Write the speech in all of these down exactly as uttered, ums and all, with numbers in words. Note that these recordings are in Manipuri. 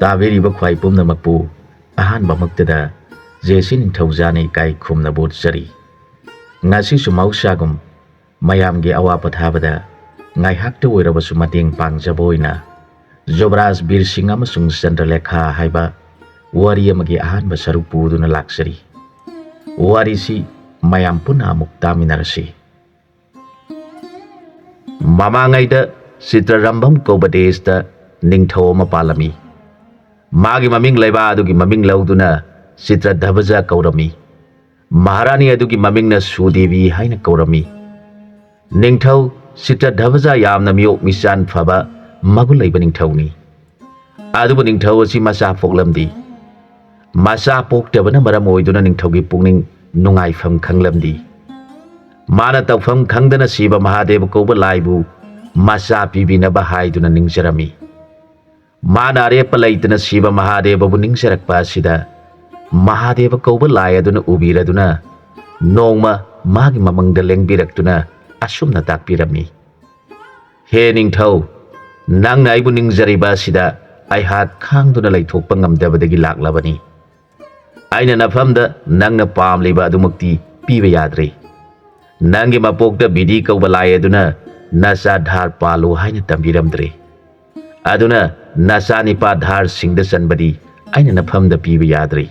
ꯇꯥꯕꯤꯔꯤꯕ ꯈ꯭ꯋꯥꯏ ꯄꯨꯝꯅꯃꯛꯄꯨ ꯑꯍꯥꯟꯕꯃꯛꯇꯗ ꯖꯦ ꯁꯤ ꯅꯤꯡꯊꯧꯖꯥꯅ ꯏꯀꯥꯏ ꯈꯨꯝꯅꯕ ꯎꯠꯆꯔꯤ꯫ ꯉꯁꯤꯁꯨ ꯃꯍꯧꯁꯥꯒꯨꯝ ꯃꯌꯥꯝꯒꯤ ꯑꯋꯥ ꯄꯣꯊꯥꯕꯗ ꯉꯥꯏꯍꯥꯛꯇ ꯑꯣꯏꯔꯕꯁꯨ ꯃꯇꯦꯡ ꯄꯥꯡꯖꯕ ꯑꯣꯏꯅ ꯖꯨꯕꯔꯥꯖ ꯕꯤꯔ ꯁꯤꯡ ꯑꯃꯁꯨꯡ ꯆꯟꯗ꯭ꯔꯂꯦꯈꯥ ꯍꯥꯏꯕ ꯋꯥꯔꯤ ꯑꯃꯒꯤ ꯑꯍꯥꯟꯕ ꯁꯔꯨꯛ ꯄꯨꯗꯨꯅ ꯂꯥꯛꯆꯔꯤ꯫ ꯋꯥꯔꯤꯁꯤ ꯃꯌꯥꯝ ꯄꯨꯟꯅ ꯑꯃꯨꯛ ꯇꯥꯃꯤꯟꯅꯔꯁꯤ꯫ ꯃꯃꯥꯡꯉꯩꯗ ꯆꯤꯇ꯭ꯔꯔꯝꯚꯝ ꯀꯧꯕ ꯗꯦꯁꯇ ꯅꯤꯡꯊꯧ ꯑꯃ ꯄꯥꯜꯂꯝꯃꯤ꯫ ꯃꯥꯒꯤ ꯃꯃꯤꯡ ꯂꯩꯕ ꯑꯗꯨꯒꯤ ꯃꯃꯤꯡ ꯂꯧꯗꯨꯅ ꯆꯤꯇ꯭ꯔꯙꯕꯖ ꯀꯧꯔꯝꯃꯤ꯫ ꯃꯍꯥꯔꯥꯅꯤ ꯑꯗꯨꯒꯤ ꯃꯃꯤꯡꯅ ꯁꯨꯗꯦꯕꯤ ꯍꯥꯏꯅ ꯀꯧꯔꯝꯃꯤ꯫ ꯅꯤꯡꯊꯧ ꯆꯤꯇ꯭ꯔꯙꯕꯖ ꯌꯥꯝꯅ ꯃꯤꯑꯣꯛ ꯃꯤꯆꯥꯟ ꯐꯕ ꯃꯒꯨꯟ ꯂꯩꯕ ꯅꯤꯡꯊꯧꯅꯤ꯫ ꯑꯗꯨꯕꯨ ꯅꯤꯡꯊꯧ ꯑꯁꯤ ꯃꯆꯥ ꯄꯣꯛꯂꯝꯗꯦ꯫ ꯃꯆꯥ ꯄꯣꯛꯇꯕꯅ ꯃꯔꯝ ꯑꯣꯏꯗꯨꯅ ꯅꯤꯡꯊꯧꯒꯤ ꯄꯨꯛꯅꯤꯡ ꯅꯨꯡꯉꯥꯏꯐꯝ ꯈꯪꯂꯝꯗꯦ꯫ ꯃꯥꯅ ꯇꯧꯐꯝ ꯈꯪꯗꯅ ꯁꯤꯕ ꯃꯍꯥꯗꯦꯕ ꯀꯧꯕ ꯂꯥꯏꯕꯨ ꯃꯆꯥ ꯄꯤꯕꯤꯅꯕ ꯍꯥꯏꯗꯨꯅ ꯅꯤꯡꯖꯔꯝꯃꯤ꯫ ꯃꯥꯅ ꯑꯔꯦꯞꯄ ꯂꯩꯇꯅ ꯁꯤꯕ ꯃꯍꯥꯗꯦꯕꯕꯨ ꯅꯤꯡꯖꯔꯛꯄ ꯑꯁꯤꯗ ꯃꯍꯥꯗꯦꯕ ꯀꯧꯕ ꯂꯥꯏ ꯑꯗꯨꯅ ꯎꯕꯤꯔꯗꯨꯅ ꯅꯣꯡꯃ ꯃꯥꯒꯤ ꯃꯃꯪꯗ ꯂꯦꯡꯕꯤꯔꯛꯇꯨꯅ ꯑꯁꯨꯝꯅ ꯇꯥꯛꯄꯤꯔꯝꯃꯤ, "ꯍꯦ ꯅꯤꯡꯊꯧ, ꯅꯪꯅ ꯑꯩꯕꯨ ꯅꯤꯡꯖꯔꯤꯕ ꯑꯁꯤꯗ ꯑꯩꯍꯥꯛ ꯈꯥꯡꯗꯨꯅ ꯂꯩꯊꯣꯛꯄ ꯉꯝꯗꯕꯗꯒꯤ ꯂꯥꯛꯂꯕꯅꯤ꯫ ꯑꯩꯅ ꯅꯐꯝꯗ ꯅꯪꯅ ꯄꯥꯝꯂꯤꯕ ꯑꯗꯨꯃꯛꯇꯤ ꯄꯤꯕ ꯌꯥꯗ꯭ꯔꯦ꯫ ꯅꯪꯒꯤ ꯃꯄꯣꯛꯇ ꯕꯤꯗꯤ ꯀꯧꯕ ꯂꯥꯏ ꯑꯗꯨꯅ ꯅꯆꯥ ꯙꯥꯔ ꯄꯥꯜꯂꯨ ꯍꯥꯏꯅ ꯇꯝꯕꯤꯔꯝꯗ꯭ꯔꯦ꯫ ꯑꯗꯨꯅ ꯅꯆꯥꯅꯤꯄꯥ ꯙꯥꯔꯁꯤꯡꯗ ꯆꯟꯕꯗꯤ ꯑꯩꯅ ꯅꯐꯝꯗ ꯄꯤꯕ ꯌꯥꯗ꯭ꯔꯤ꯫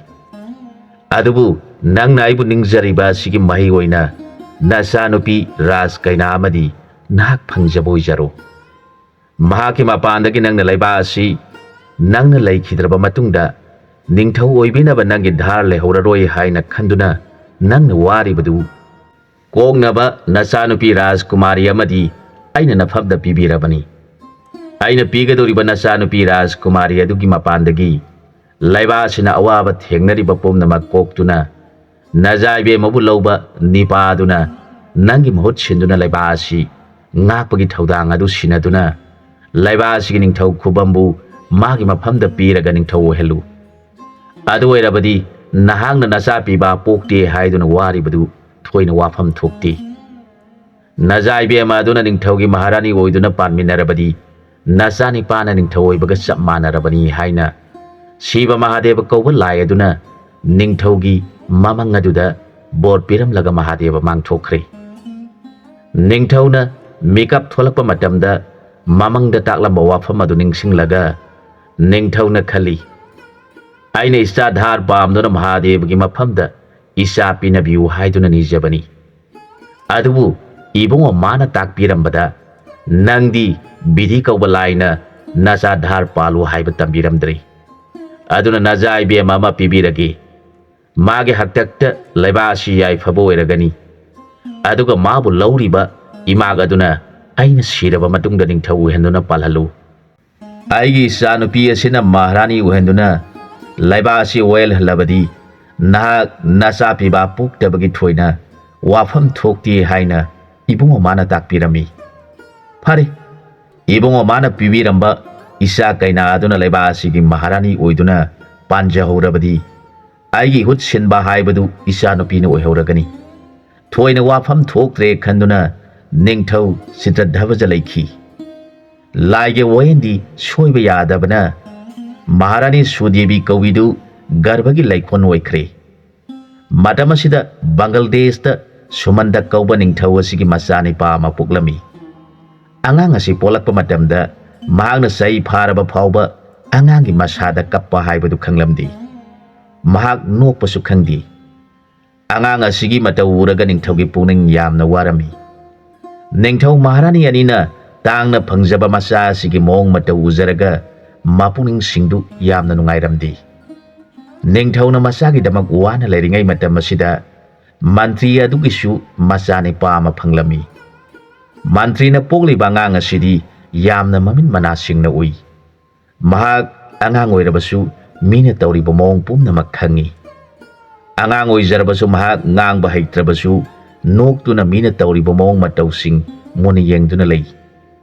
ꯑꯗꯨꯕꯨ ꯅꯪꯅ ꯑꯩꯕꯨ ꯅꯤꯡꯖꯔꯤꯕ ꯑꯁꯤꯒꯤ ꯃꯍꯩ ꯑꯣꯏꯅ ꯅꯆꯥꯅꯨꯄꯤ ꯔꯥꯖ ꯀꯩꯅꯥ ꯑꯃꯗꯤ ꯅꯍꯥꯛ ꯐꯪꯖꯕ ꯑꯣꯏꯖꯔꯣ꯫ ꯃꯍꯥꯛꯀꯤ ꯃꯄꯥꯟꯗꯒꯤ ꯅꯪꯅ ꯂꯩꯕꯥꯛ ꯑꯁꯤ ꯅꯪꯅ ꯂꯩꯈꯤꯗ꯭ꯔꯕ ꯃꯇꯨꯡꯗ ꯅꯤꯡꯊꯧ ꯑꯣꯏꯕꯤꯅꯕ ꯅꯪꯒꯤ ꯙꯥꯔ ꯂꯩꯍꯧꯔꯔꯣꯏ ꯍꯥꯏꯅ ꯈꯟꯗꯨꯅ ꯅꯪꯅ ꯋꯥꯔꯤꯕꯗꯨ ꯀꯣꯛꯅꯕ ꯅꯆꯥꯅꯨꯄꯤ ꯔꯥꯖꯀꯨꯃꯥꯔꯤ ꯑꯃꯗꯤ ꯑꯩꯅ ꯅꯐꯝꯗ ꯄꯤꯕꯤꯔꯕꯅꯤ꯫ ꯑꯩꯅ ꯄꯤꯒꯗꯧꯔꯤꯕ ꯅꯆꯥꯅꯨꯄꯤ ꯔꯥꯖꯀꯨꯃꯥꯔꯤ ꯑꯗꯨꯒꯤ ꯃꯄꯥꯟꯗꯒꯤ ꯂꯩꯕꯥꯛ ꯑꯁꯤꯅ ꯑꯋꯥꯕ ꯊꯦꯡꯅꯔꯤꯕ ꯄꯨꯝꯅꯃꯛ ꯀꯣꯛꯇꯨꯅ ꯅꯖꯥ ꯏꯕꯦꯝꯃꯕꯨ ꯂꯧꯕ ꯅꯤꯄꯥꯗꯨꯅ ꯅꯪꯒꯤ ꯃꯍꯨꯠ ꯁꯤꯟꯗꯨꯅ ꯂꯩꯕꯥꯛ ꯑꯁꯤ ꯉꯥꯛꯄꯒꯤ ꯊꯧꯗꯥꯡ ꯑꯗꯨ ꯁꯤꯟꯅꯗꯨꯅ ꯂꯩꯕꯥꯛ ꯑꯁꯤꯒꯤ ꯅꯤꯡꯊꯧ ꯈꯨꯕꯝꯕꯨ ꯃꯥꯒꯤ ꯃꯐꯝꯗ ꯄꯤꯔꯒ ꯅꯤꯡꯊꯧ ꯑꯣꯏꯍꯜꯂꯨ꯫ ꯑꯗꯨ ꯑꯣꯏꯔꯕꯗꯤ ꯅꯍꯥꯛꯅ ꯅꯆꯥ ꯄꯤꯕ ꯄꯣꯛꯇꯦ ꯍꯥꯏꯗꯨꯅ ꯋꯥꯔꯤꯕꯗꯨ ꯊꯣꯏꯅ ꯋꯥꯐꯝ ꯊꯣꯛꯇꯦ꯫ ꯅꯖꯥ ꯏꯕꯦꯝꯃ ꯑꯗꯨꯅ ꯅꯤꯡꯊꯧꯒꯤ ꯃꯍꯥꯔꯥꯅꯤ ꯑꯣꯏꯗꯨꯅ ꯄꯥꯟꯃꯤꯟꯅꯔꯕꯗꯤ ꯅꯆꯥꯅꯤꯄꯥꯅ ꯅꯤꯡꯊꯧ ꯑꯣꯏꯕꯒ ꯆꯞ ꯃꯥꯟꯅꯔꯕꯅꯤ" ꯍꯥꯏꯅ ꯁꯤꯕ ꯃꯍꯥꯗꯦꯕ ꯀꯧꯕ ꯂꯥꯏ ꯑꯗꯨꯅ ꯅꯤꯡꯊꯧꯒꯤ ꯃꯃꯪ ꯑꯗꯨꯗ ꯕꯣꯔ ꯄꯤꯔꯝꯂꯒ ꯃꯍꯥꯗꯦꯕ ꯃꯥꯡꯊꯣꯛꯈ꯭ꯔꯦ꯫ ꯅꯤꯡꯊꯧꯅ ꯃꯤꯀꯞ ꯊꯣꯛꯂꯛꯄ ꯃꯇꯝꯗ ꯃꯃꯪꯗ ꯇꯥꯛꯂꯝꯕ ꯋꯥꯐꯝ ꯑꯗꯨ ꯅꯤꯡꯁꯤꯡꯂꯒ ꯅꯤꯡꯊꯧꯅ ꯈꯜꯂꯤ, "ꯑꯩꯅ ꯏꯆꯥ ꯙꯥꯔ ꯄꯥꯝꯗꯨꯅ ꯃꯍꯥꯗꯦꯕꯒꯤ ꯃꯐꯝꯗ ꯏꯆꯥ ꯄꯤꯅꯕꯤꯌꯨ ꯍꯥꯏꯗꯨꯅ ꯅꯤꯖꯕꯅꯤ꯫ ꯑꯗꯨꯕꯨ ꯏꯕꯨꯡꯉꯣ ꯃꯥꯅ ꯇꯥꯛꯄꯤꯔꯝꯕꯗ ꯅꯪꯗꯤ ꯕꯤꯙꯤ ꯀꯧꯕ ꯂꯥꯏꯅ ꯅꯆꯥ ꯙꯥꯔ ꯄꯥꯜꯂꯨ ꯍꯥꯏꯕ ꯇꯝꯕꯤꯔꯝꯗ꯭ꯔꯤ꯫ ꯑꯗꯨꯅ ꯅꯆꯥ ꯏꯕꯦꯝ ꯑꯃ ꯄꯤꯕꯤꯔꯒꯦ꯫ ꯃꯥꯒꯤ ꯍꯥꯛꯇꯛꯇ ꯂꯩꯕꯥꯛ ꯑꯁꯤ ꯌꯥꯏꯐꯕ ꯑꯣꯏꯔꯒꯅꯤ꯫ ꯑꯗꯨꯒ ꯃꯥꯕꯨ ꯂꯧꯔꯤꯕ ꯏꯃꯥꯛ ꯑꯗꯨꯅ ꯑꯩꯅ ꯁꯤꯔꯕ ꯃꯇꯨꯡꯗ ꯅꯤꯡꯊꯧ ꯑꯣꯏꯍꯟꯗꯨꯅ ꯄꯥꯜꯍꯜꯂꯨ꯫ ꯑꯩꯒꯤ ꯏꯆꯥꯅꯨꯄꯤ ꯑꯁꯤꯅ ꯃꯍꯥꯔꯥꯅꯤ ꯑꯣꯏꯍꯟꯗꯨꯅ ꯂꯩꯕꯥꯛ ꯑꯁꯤ ꯑꯣꯏꯍꯜꯂꯕꯗꯤ ꯅꯍꯥꯛ ꯅꯆꯥ ꯄꯤꯕ ꯄꯣꯛꯇꯕꯒꯤ ꯊꯣꯏꯅ ꯋꯥꯐꯝ ꯊꯣꯛꯇꯦ" ꯍꯥꯏꯅ ꯏꯕꯨꯡꯉꯣ ꯃꯥꯅ ꯇꯥꯛꯄꯤꯔꯝꯃꯤ꯫ ꯐꯔꯦ, ꯏꯕꯨꯡꯉꯣ ꯃꯥꯅ ꯄꯤꯕꯤꯔꯝꯕ ꯏꯆꯥ ꯀꯩꯅꯥ ꯑꯗꯨꯅ ꯂꯩꯕꯥꯛ ꯑꯁꯤꯒꯤ ꯃꯍꯥꯔꯥꯅꯤ ꯑꯣꯏꯗꯨꯅ ꯄꯥꯟꯖꯍꯧꯔꯕꯗꯤ ꯑꯩꯒꯤ ꯏꯍꯨꯠ ꯁꯤꯟꯕ ꯍꯥꯏꯕꯗꯨ ꯏꯆꯥꯅꯨꯄꯤꯅ ꯑꯣꯏꯍꯧꯔꯒꯅꯤ꯫ ꯊꯣꯏꯅ ꯋꯥꯐꯝ ꯊꯣꯛꯇ꯭ꯔꯦ ꯈꯟꯗꯨꯅ ꯅꯤꯡꯊꯧ ꯆꯤꯇ꯭ꯔꯙ꯭ꯋꯖ ꯂꯩꯈꯤ꯫ ꯂꯥꯏꯒꯤ ꯋꯥꯌꯦꯜꯗꯤ ꯁꯣꯏꯕ ꯌꯥꯗꯕꯅ ꯃꯍꯥꯔꯥꯅꯤ ꯁꯨꯗꯦꯕꯤ ꯀꯧꯕꯤꯗꯨ ꯒꯔꯚꯒꯤ ꯂꯩꯈꯣꯟ ꯑꯣꯏꯈ꯭ꯔꯦ꯫ ꯃꯇꯝ ꯑꯁꯤꯗ ꯕꯪꯒ꯭ꯂꯥꯗꯦꯁꯇ ꯁꯨꯃꯟꯗ ꯀꯧꯕ ꯅꯤꯡꯊꯧ ꯑꯁꯤꯒꯤ ꯃꯆꯥꯅꯤꯄꯥ ꯑꯃ ꯄꯣꯛꯂꯝꯃꯤ꯫ ꯑꯉꯥꯡ ꯑꯁꯤ ꯄꯣꯛꯂꯛꯄ ꯃꯇꯝꯗ ꯃꯍꯥꯛꯅ ꯆꯍꯤ ꯐꯥꯔꯕ ꯐꯥꯎꯕ ꯑꯉꯥꯡꯒꯤ ꯃꯁꯥꯗ ꯀꯞꯄ ꯍꯥꯏꯕꯗꯨ ꯈꯪꯂꯝꯗꯦ꯫ ꯃꯍꯥꯛ ꯅꯣꯛꯄꯁꯨ ꯈꯪꯗꯦ꯫ ꯑꯉꯥꯡ ꯑꯁꯤꯒꯤ ꯃꯇꯧ ꯎꯔꯒ ꯅꯤꯡꯊꯧꯒꯤ ꯄꯨꯛꯅꯤꯡ ꯌꯥꯝꯅ ꯋꯥꯔꯝꯃꯤ꯫ ꯅꯤꯡꯊꯧ ꯃꯍꯥꯔꯥꯅꯤ ꯑꯅꯤꯅ ꯇꯥꯡꯅ ꯐꯪꯖꯕ ꯃꯆꯥ ꯑꯁꯤꯒꯤ ꯃꯑꯣꯡ ꯃꯇꯧ ꯎꯖꯔꯒ ꯃꯄꯨꯛꯅꯤꯡꯁꯤꯡꯗꯨ ꯌꯥꯝꯅ ꯅꯨꯡꯉꯥꯏꯔꯝꯗꯦ꯫ ꯅꯤꯡꯊꯧꯅ ꯃꯆꯥꯒꯤꯗꯃꯛ ꯋꯥꯅ ꯂꯩꯔꯤꯉꯩ ꯃꯇꯝ ꯑꯁꯤꯗ ꯃꯟꯇ꯭ꯔꯤ ꯑꯗꯨꯒꯤꯁꯨ ꯃꯆꯥꯅꯤꯄꯥ ꯑꯃ ꯐꯪꯂꯝꯃꯤ꯫ ꯃꯟꯇ꯭ꯔꯤꯅ ꯄꯣꯛꯂꯤꯕ ꯑꯉꯥꯡ ꯑꯁꯤꯗꯤ ꯌꯥꯝꯅ ꯃꯃꯤꯠ ꯃꯅꯥ ꯁꯤꯡꯅ ꯎꯏ꯫ ꯃꯍꯥꯛ ꯑꯉꯥꯡ ꯑꯣꯏꯔꯕꯁꯨ ꯃꯤꯅ ꯇꯧꯔꯤꯕ ꯃꯑꯣꯡ ꯄꯨꯝꯅꯃꯛ ꯈꯪꯏ꯫ ꯑꯉꯥꯡ ꯑꯣꯏꯖꯔꯕꯁꯨ ꯃꯍꯥꯛ ꯉꯥꯡꯕ ꯍꯩꯇ꯭ꯔꯕꯁꯨ ꯅꯣꯛꯇꯨꯅ ꯃꯤꯅ ꯇꯧꯔꯤꯕ ꯃꯑꯣꯡ ꯃꯇꯧꯁꯤꯡ ꯃꯨꯟꯅ ꯌꯦꯡꯗꯨꯅ ꯂꯩ꯫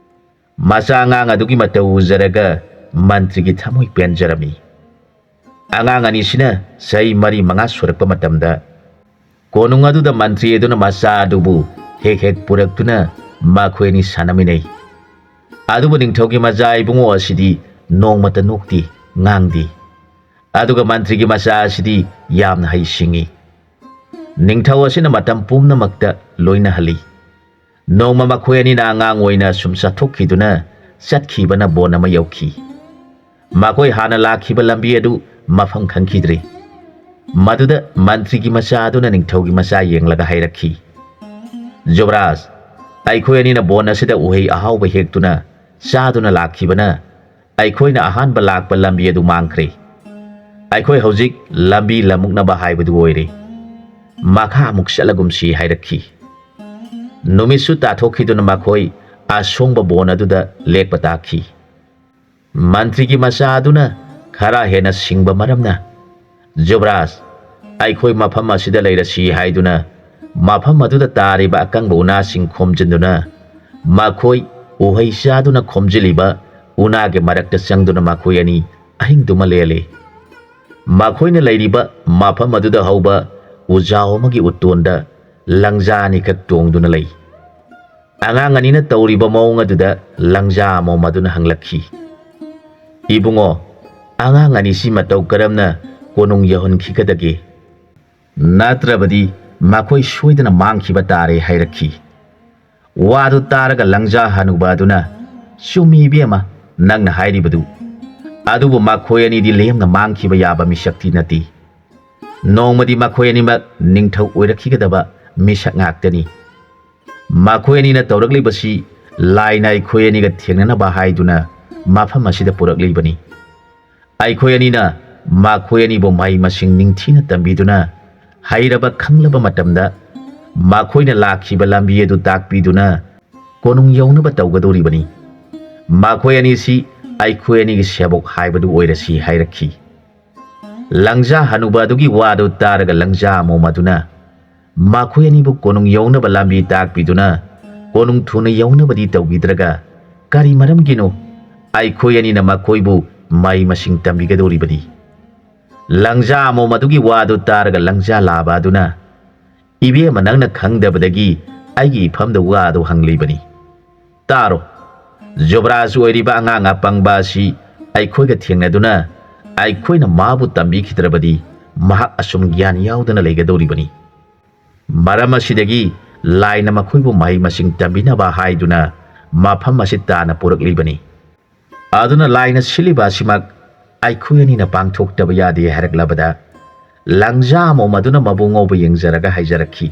ꯃꯆꯥ ꯑꯉꯥꯡ ꯑꯗꯨꯒꯤ ꯃꯇꯧ ꯎꯖꯔꯒ ꯃꯟꯇ꯭ꯔꯤꯒꯤ ꯊꯃꯣꯏ ꯄꯦꯟꯖꯔꯝꯃꯤ꯫ ꯑꯉꯥꯡ ꯑꯅꯤꯁꯤꯅ ꯆꯍꯤ ꯃꯔꯤ ꯃꯉꯥ ꯁꯨꯔꯛꯄ ꯃꯇꯝꯗ ꯀꯣꯅꯨꯡ ꯑꯗꯨꯗ ꯃꯟꯇ꯭ꯔꯤ ꯑꯗꯨꯅ ꯃꯆꯥ ꯑꯗꯨꯕꯨ ꯍꯦꯛ ꯍꯦꯛ ꯄꯨꯔꯛꯇꯨꯅ ꯃꯈꯣꯏ ꯑꯅꯤ ꯁꯥꯟꯅꯃꯤꯟꯅꯩ꯫ ꯑꯗꯨꯕꯨ ꯅꯤꯡꯊꯧꯒꯤ ꯃꯆꯥ ꯏꯕꯨꯡꯉꯣ ꯑꯁꯤꯗꯤ ꯅꯣꯡꯃꯇ ꯅꯣꯛꯇꯦ, ꯉꯥꯡꯗꯦ꯫ ꯑꯗꯨꯒ ꯃꯟꯇ꯭ꯔꯤꯒꯤ ꯃꯆꯥ ꯑꯁꯤꯗꯤ ꯌꯥꯝꯅ ꯍꯩꯁꯤꯡꯏ꯫ ꯅꯤꯡꯊꯧ ꯑꯁꯤꯅ ꯃꯇꯝ ꯄꯨꯝꯅꯃꯛꯇ ꯂꯣꯏꯅꯍꯜꯂꯤ꯫ ꯅꯣꯡꯃ ꯃꯈꯣꯏ ꯑꯅꯤꯅ ꯑꯉꯥꯡ ꯑꯣꯏꯅ ꯁꯨꯝ ꯆꯠꯊꯣꯛꯈꯤꯗꯨꯅ ꯆꯠꯈꯤꯕꯅ ꯕꯣꯟ ꯑꯃ ꯌꯧꯈꯤ꯫ ꯃꯈꯣꯏ ꯍꯥꯟꯅ ꯂꯥꯛꯈꯤꯕ ꯂꯝꯕꯤ ꯑꯗꯨ ꯃꯐꯝ ꯈꯪꯈꯤꯗ꯭ꯔꯦ꯫ ꯃꯗꯨꯗ ꯃꯟꯇ꯭ꯔꯤꯒꯤ ꯃꯆꯥ ꯑꯗꯨꯅ ꯅꯤꯡꯊꯧꯒꯤ ꯃꯆꯥ ꯌꯦꯡꯂꯒ ꯍꯥꯏꯔꯛꯈꯤ, "ꯖꯨꯕꯔꯥꯖ, ꯑꯩꯈꯣꯏ ꯑꯅꯤꯅ ꯕꯣꯟ ꯑꯁꯤꯗ ꯎꯍꯩ ꯑꯍꯥꯎꯕ ꯍꯦꯛꯇꯨꯅ ꯆꯥꯗꯨꯅ ꯂꯥꯛꯈꯤꯕꯅ ꯑꯩꯈꯣꯏꯅ ꯑꯍꯥꯟꯕ ꯂꯥꯛꯄ ꯂꯝꯕꯤ ꯑꯗꯨ ꯃꯥꯡꯈ꯭ꯔꯦ꯫ ꯑꯩꯈꯣꯏ ꯍꯧꯖꯤꯛ ꯂꯝꯕꯤ ꯂꯝꯃꯨꯛꯅꯕ ꯍꯥꯏꯕꯗꯨ ꯑꯣꯏꯔꯦ꯫ ꯃꯈꯥ ꯑꯃꯨꯛ ꯆꯠꯂꯒꯨꯝꯁꯤ" ꯍꯥꯏꯔꯛꯈꯤ꯫ ꯅꯨꯃꯤꯠꯁꯨ ꯇꯥꯊꯣꯛꯈꯤꯗꯨꯅ ꯃꯈꯣꯏ ꯑꯁꯣꯡꯕ ꯕꯣꯟ ꯑꯗꯨꯗ ꯂꯦꯛꯄ ꯇꯥꯈꯤ꯫ ꯃꯟꯇ꯭ꯔꯤꯒꯤ ꯃꯆꯥ ꯑꯗꯨꯅ ꯈꯔ ꯍꯦꯟꯅ ꯁꯤꯡꯕ ꯃꯔꯝꯅ, "ꯖꯨꯕꯔꯥꯖ, ꯑꯩꯈꯣꯏ ꯃꯐꯝ ꯑꯁꯤꯗ ꯂꯩꯔꯁꯤ" ꯍꯥꯏꯗꯨꯅ ꯃꯐꯝ ꯑꯗꯨꯗ ꯇꯥꯔꯤꯕ ꯑꯀꯪꯕ ꯎꯅꯥꯁꯤꯡ ꯈꯣꯝꯖꯤꯟꯗꯨꯅ ꯃꯈꯣꯏ ꯎꯍꯩ ꯆꯥꯗꯨꯅ ꯈꯣꯝꯖꯤꯜꯂꯤꯕ ꯎꯅꯥꯒꯤ ꯃꯔꯛꯇ ꯆꯪꯗꯨꯅ ꯃꯈꯣꯏ ꯑꯅꯤ ꯑꯍꯤꯡꯗꯨꯃ ꯂꯦꯜꯂꯤ꯫ ꯃꯈꯣꯏꯅ ꯂꯩꯔꯤꯕ ꯃꯐꯝ ꯑꯗꯨꯗ ꯍꯧꯕ ꯎꯖꯥꯎ ꯑꯃꯒꯤ ꯎꯇꯣꯟꯗ ꯂꯪꯖꯥ ꯑꯅꯤꯈꯛ ꯇꯣꯡꯗꯨꯅ ꯂꯩ꯫ ꯑꯉꯥꯡ ꯑꯅꯤꯅ ꯇꯧꯔꯤꯕ ꯃꯑꯣꯡ ꯑꯗꯨꯗ ꯂꯪꯖꯥ ꯑꯃꯣꯝ ꯑꯗꯨꯅ ꯍꯪꯂꯛꯈꯤ, "ꯏꯕꯨꯡꯉꯣ, ꯑꯉꯥꯡ ꯑꯅꯤꯁꯤ ꯃꯇꯧ ꯀꯔꯝꯅ ꯀꯣꯅꯨꯡ ꯌꯧꯍꯟꯈꯤꯒꯗꯒꯦ? ꯅꯠꯇ꯭ꯔꯕꯗꯤ ꯃꯈꯣꯏ ꯁꯣꯏꯗꯅ ꯃꯥꯡꯈꯤꯕ ꯇꯥꯔꯦ" ꯍꯥꯏꯔꯛꯈꯤ꯫ ꯋꯥꯗꯨ ꯇꯥꯔꯒ ꯂꯪꯖꯥ ꯍꯅꯨꯕ ꯑꯗꯨꯅ, "ꯆꯨꯝꯃꯤ ꯏꯕꯦꯝꯃ, ꯅꯪꯅ ꯍꯥꯏꯔꯤꯕꯗꯨ꯫ ꯑꯗꯨꯕꯨ ꯃꯈꯣꯏ ꯑꯅꯤꯗꯤ ꯂꯦꯝꯅ ꯃꯥꯡꯈꯤꯕ ꯌꯥꯕ ꯃꯤꯁꯛꯇꯤ ꯅꯠꯇꯦ꯫ ꯅꯣꯡꯃꯗꯤ ꯃꯈꯣꯏ ꯑꯅꯤꯃꯛ ꯅꯤꯡꯊꯧ ꯑꯣꯏꯔꯛꯈꯤꯒꯗꯕ ꯃꯤꯁꯛ ꯉꯥꯛꯇꯅꯤ꯫ ꯃꯈꯣꯏ ꯑꯅꯤꯅ ꯇꯧꯔꯛꯂꯤꯕꯁꯤ ꯂꯥꯏꯅ ꯑꯩꯈꯣꯏ ꯑꯅꯤꯒ ꯊꯦꯡꯅꯅꯕ ꯍꯥꯏꯗꯨꯅ ꯃꯐꯝ ꯑꯁꯤꯗ ꯄꯨꯔꯛꯂꯤꯕꯅꯤ꯫ ꯑꯩꯈꯣꯏ ꯑꯅꯤꯅ ꯃꯈꯣꯏ ꯑꯅꯤꯕꯨ ꯃꯍꯩ ꯃꯁꯤꯡ ꯅꯤꯡꯊꯤꯅ ꯇꯝꯕꯤꯗꯨꯅ ꯍꯩꯔꯕ ꯈꯪꯂꯕ ꯃꯇꯝꯗ ꯃꯈꯣꯏꯅ ꯂꯥꯛꯈꯤꯕ ꯂꯝꯕꯤ ꯑꯗꯨ ꯇꯥꯛꯄꯤꯗꯨꯅ ꯀꯣꯅꯨꯡ ꯌꯧꯅꯕ ꯇꯧꯒꯗꯧꯔꯤꯕꯅꯤ꯫ ꯃꯈꯣꯏ ꯑꯅꯤꯁꯤ ꯑꯩꯈꯣꯏ ꯑꯅꯤꯒꯤ ꯁꯦꯕꯣꯛ ꯍꯥꯏꯕꯗꯨ ꯑꯣꯏꯔꯁꯤ" ꯍꯥꯏꯔꯛꯈꯤ꯫ ꯂꯪꯖꯥ ꯍꯅꯨꯕ ꯑꯗꯨꯒꯤ ꯋꯥꯗꯨ ꯇꯥꯔꯒ ꯂꯪꯖꯥ ꯑꯃꯣꯝ ꯑꯗꯨꯅ ꯃꯈꯣꯏ ꯑꯅꯤꯕꯨ ꯀꯣꯅꯨꯡ ꯌꯧꯅꯕ ꯂꯝꯕꯤ ꯇꯥꯛꯄꯤꯗꯨꯅ ꯀꯣꯅꯨꯡ ꯊꯨꯅ ꯌꯧꯅꯕꯗꯤ ꯇꯧꯕꯤꯗ꯭ꯔꯒ ꯀꯔꯤ ꯃꯔꯝꯒꯤꯅꯣ ꯑꯩꯈꯣꯏ ꯑꯅꯤꯅ ꯃꯈꯣꯏꯕꯨ ꯃꯍꯩ ꯃꯁꯤꯡ ꯇꯝꯕꯤꯒꯗꯧꯔꯤꯕꯗꯤ? ꯂꯪꯖꯥ ꯑꯃꯣꯝ ꯑꯗꯨꯒꯤ ꯋꯥꯗꯨ ꯇꯥꯔꯒ ꯂꯪꯖꯥ ꯂꯥꯕ ꯑꯗꯨꯅ, "ꯏꯕꯦꯝꯃ, ꯅꯪꯅ ꯈꯪꯗꯕꯗꯒꯤ ꯑꯩꯒꯤ ꯏꯐꯝꯗ ꯋꯥꯗꯨ ꯍꯪꯂꯤꯕꯅꯤ꯫ ꯇꯥꯔꯣ, ꯖꯨꯕꯔꯥꯖ ꯑꯣꯏꯔꯤꯕ ꯑꯉꯥꯡ ꯑꯄꯪꯕ ꯑꯁꯤ ꯑꯩꯈꯣꯏꯒ ꯊꯦꯡꯅꯗꯨꯅ ꯑꯩꯈꯣꯏꯅ ꯃꯥꯕꯨ ꯇꯝꯕꯤꯈꯤꯗ꯭ꯔꯕꯗꯤ ꯃꯍꯥꯛ ꯑꯁꯨꯝ ꯒ꯭ꯌꯥꯟ ꯌꯥꯎꯗꯅ ꯂꯩꯒꯗꯧꯔꯤꯕꯅꯤ꯫ ꯃꯔꯝ ꯑꯁꯤꯗꯒꯤ ꯂꯥꯏꯅ ꯃꯈꯣꯏꯕꯨ ꯃꯍꯩ ꯃꯁꯤꯡ ꯇꯝꯕꯤꯅꯕ ꯍꯥꯏꯗꯨꯅ ꯃꯐꯝ ꯑꯁꯤ ꯇꯥꯟꯅ ꯄꯨꯔꯛꯂꯤꯕꯅꯤ꯫ ꯑꯗꯨꯅ ꯂꯥꯏꯅ ꯁꯤꯜꯂꯤꯕ ꯑꯁꯤꯃꯛ ꯑꯩꯈꯣꯏ ꯑꯅꯤꯅ ꯄꯥꯡꯊꯣꯛꯇꯕ ꯌꯥꯗꯦ ꯍꯥꯏꯔꯛꯂꯕꯗ, ꯂꯪꯖꯥ ꯑꯃꯣꯝ ꯑꯗꯨꯅ ꯃꯕꯨꯡꯉꯣꯕꯨ ꯌꯦꯡꯖꯔꯒ ꯍꯥꯏꯖꯔꯛꯈꯤ,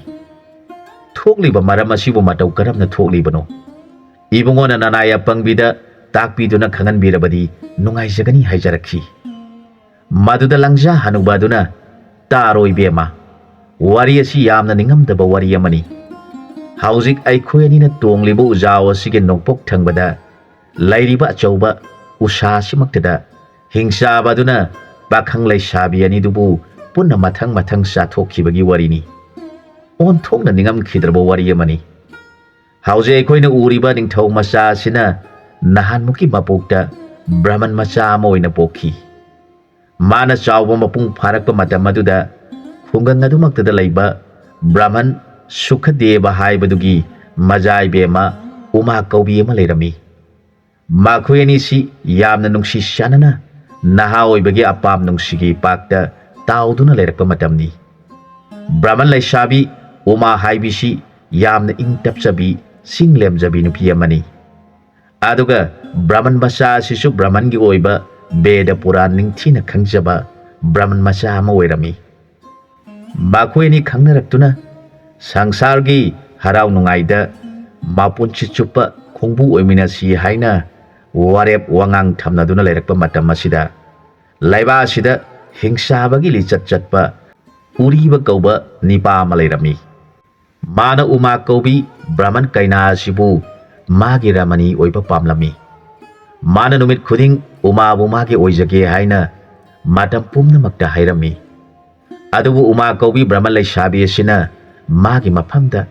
"ꯊꯣꯛꯂꯤꯕ ꯃꯔꯝ ꯑꯁꯤꯕꯨ ꯃꯇꯧ ꯀꯔꯝꯅ ꯊꯣꯛꯂꯤꯕꯅꯣ? ꯏꯕꯨꯡꯉꯣꯅ ꯅꯅꯥꯏ ꯑꯄꯪꯕꯤꯗ ꯇꯥꯛꯄꯤꯗꯨꯅ ꯈꯪꯍꯟꯕꯤꯔꯕꯗꯤ ꯅꯨꯡꯉꯥꯏꯖꯒꯅꯤ" ꯍꯥꯏꯖꯔꯛꯈꯤ꯫ ꯃꯗꯨꯗ ꯂꯪꯖꯥ ꯍꯅꯨꯕ ꯑꯗꯨꯅ, "ꯇꯥꯔꯣ ꯏꯕꯦꯝꯃ, ꯋꯥꯔꯤ ꯑꯁꯤ ꯌꯥꯝꯅ ꯅꯤꯡꯉꯝꯗꯕ ꯋꯥꯔꯤ ꯑꯃꯅꯤ꯫ ꯍꯧꯖꯤꯛ ꯑꯩꯈꯣꯏ ꯑꯅꯤꯅ ꯇꯣꯡꯂꯤꯕ ꯎꯖꯥꯎ ꯑꯁꯤꯒꯤ ꯅꯣꯡꯄꯣꯛ ꯊꯪꯕꯗ ꯂꯩꯔꯤꯕ ꯑꯆꯧꯕ ꯎꯁꯥ ꯑꯁꯤꯃꯛꯇꯗ ꯍꯤꯡꯆꯥꯕ ꯑꯗꯨꯅ ꯄꯥꯈꯪ ꯂꯩꯁꯥꯕꯤ ꯑꯅꯤꯗꯨꯕꯨ ꯄꯨꯟꯅ ꯃꯊꯪ ꯃꯊꯪ ꯆꯥꯊꯣꯛꯈꯤꯕꯒꯤ ꯋꯥꯔꯤꯅꯤ꯫ ꯑꯣꯟꯊꯣꯛꯅ ꯅꯤꯡꯉꯝꯈꯤꯗ꯭ꯔꯕ ꯋꯥꯔꯤ ꯑꯃꯅꯤ꯫ ꯍꯧꯖꯤꯛ ꯑꯩꯈꯣꯏꯅ ꯎꯔꯤꯕ ꯅꯤꯡꯊꯧ ꯃꯆꯥ ꯑꯁꯤꯅ ꯅꯍꯥꯟꯃꯨꯛꯀꯤ ꯃꯄꯣꯛꯇ ꯕ꯭ꯔꯍꯃꯟ ꯃꯆꯥ ꯑꯃ ꯑꯣꯏꯅ ꯄꯣꯛꯈꯤ꯫ ꯃꯥꯅ ꯆꯥꯎꯕ ꯃꯄꯨꯡ ꯐꯥꯔꯛꯄ ꯃꯇꯝ ꯑꯗꯨꯗ ꯈꯨꯡꯒꯪ ꯑꯗꯨꯃꯛꯇꯗ ꯂꯩꯕ ꯕ꯭ꯔꯍꯃꯟ ꯁꯨꯈꯗꯦꯕ ꯍꯥꯏꯕꯗꯨꯒꯤ ꯃꯖꯥꯏꯕꯦꯝꯃ ꯎꯃꯥ ꯀꯧꯕꯤ ꯑꯃ ꯂꯩꯔꯝꯃꯤ꯫ ꯃꯈꯣꯏ ꯑꯅꯤꯁꯤ ꯌꯥꯝꯅ ꯅꯨꯡꯁꯤ ꯆꯥꯟꯅꯅ ꯅꯍꯥ ꯑꯣꯏꯕꯒꯤ ꯑꯄꯥꯝ ꯅꯨꯡꯁꯤꯒꯤ ꯏꯄꯥꯛꯇ ꯇꯥꯎꯗꯨꯅ ꯂꯩꯔꯛꯄ ꯃꯇꯝꯅꯤ꯫ ꯕ꯭ꯔꯍꯃꯟ ꯂꯩꯁꯥꯕꯤ ꯎꯃꯥ ꯍꯥꯏꯕꯤꯁꯤ ꯌꯥꯝꯅ ꯏꯪ ꯇꯞꯆꯕꯤ, ꯆꯤꯡ ꯂꯦꯝꯖꯕꯤ ꯅꯨꯄꯤ ꯑꯃꯅꯤ꯫ ꯑꯗꯨꯒ ꯕ꯭ꯔꯍꯃꯟ ꯃꯆꯥ ꯑꯁꯤꯁꯨ ꯕ꯭ꯔꯍꯃꯟꯒꯤ ꯑꯣꯏꯕ ꯕꯦꯗ ꯄꯨꯔꯥꯟ ꯅꯤꯡꯊꯤꯅ ꯈꯪꯖꯕ ꯕ꯭ꯔꯍꯃꯟ ꯃꯆꯥ ꯑꯃ ꯑꯣꯏꯔꯝꯃꯤ꯫ ꯃꯈꯣꯏ ꯑꯅꯤ ꯈꯪꯅꯔꯛꯇꯨꯅ ꯁꯪꯁꯥꯔꯒꯤ ꯍꯔꯥꯎ ꯅꯨꯡꯉꯥꯏꯗ ꯃꯄꯨꯟꯁꯤ ꯆꯨꯞꯄ ꯈꯣꯡꯕꯨ ꯑꯣꯏꯃꯤꯟꯅꯁꯤ ꯍꯥꯏꯅ ꯋꯥꯔꯦꯞ ꯋꯥꯉꯥꯡ ꯊꯝꯅꯗꯨꯅ ꯂꯩꯔꯛꯄ ꯃꯇꯝ ꯑꯁꯤꯗ, ꯂꯩꯕꯥꯛ ꯑꯁꯤꯗ ꯍꯤꯡꯁꯥꯕꯒꯤ ꯂꯤꯆꯠ ꯆꯠꯄ ꯎꯔꯤꯕ ꯀꯧꯕ ꯅꯤꯄꯥ ꯑꯃ ꯂꯩꯔꯝꯃꯤ꯫ ꯃꯥꯅ ꯎꯃꯥ ꯀꯧꯕꯤ ꯕ꯭ꯔꯍꯃꯟ ꯀꯩꯅꯥ ꯑꯁꯤꯕꯨ ꯃꯥꯒꯤ ꯔꯃꯅꯤ ꯑꯣꯏꯕ ꯄꯥꯝꯂꯝꯃꯤ꯫ ꯃꯥꯅ ꯅꯨꯃꯤꯠ ꯈꯨꯗꯤꯡ ꯎꯃꯥꯕꯨ ꯃꯥꯒꯤ ꯑꯣꯏꯖꯒꯦ ꯍꯥꯏꯅ ꯃꯇꯝ ꯄꯨꯝꯅꯃꯛꯇ ꯍꯥꯏꯔꯝꯃꯤ꯫ ꯑꯗꯨꯕꯨ ꯎꯃꯥ ꯀꯧꯕꯤ ꯕ꯭ꯔꯍꯃꯟ ꯂꯩꯁꯥꯕꯤ ꯑꯁꯤꯅ ꯃꯥꯒꯤ ꯃꯐꯝꯗ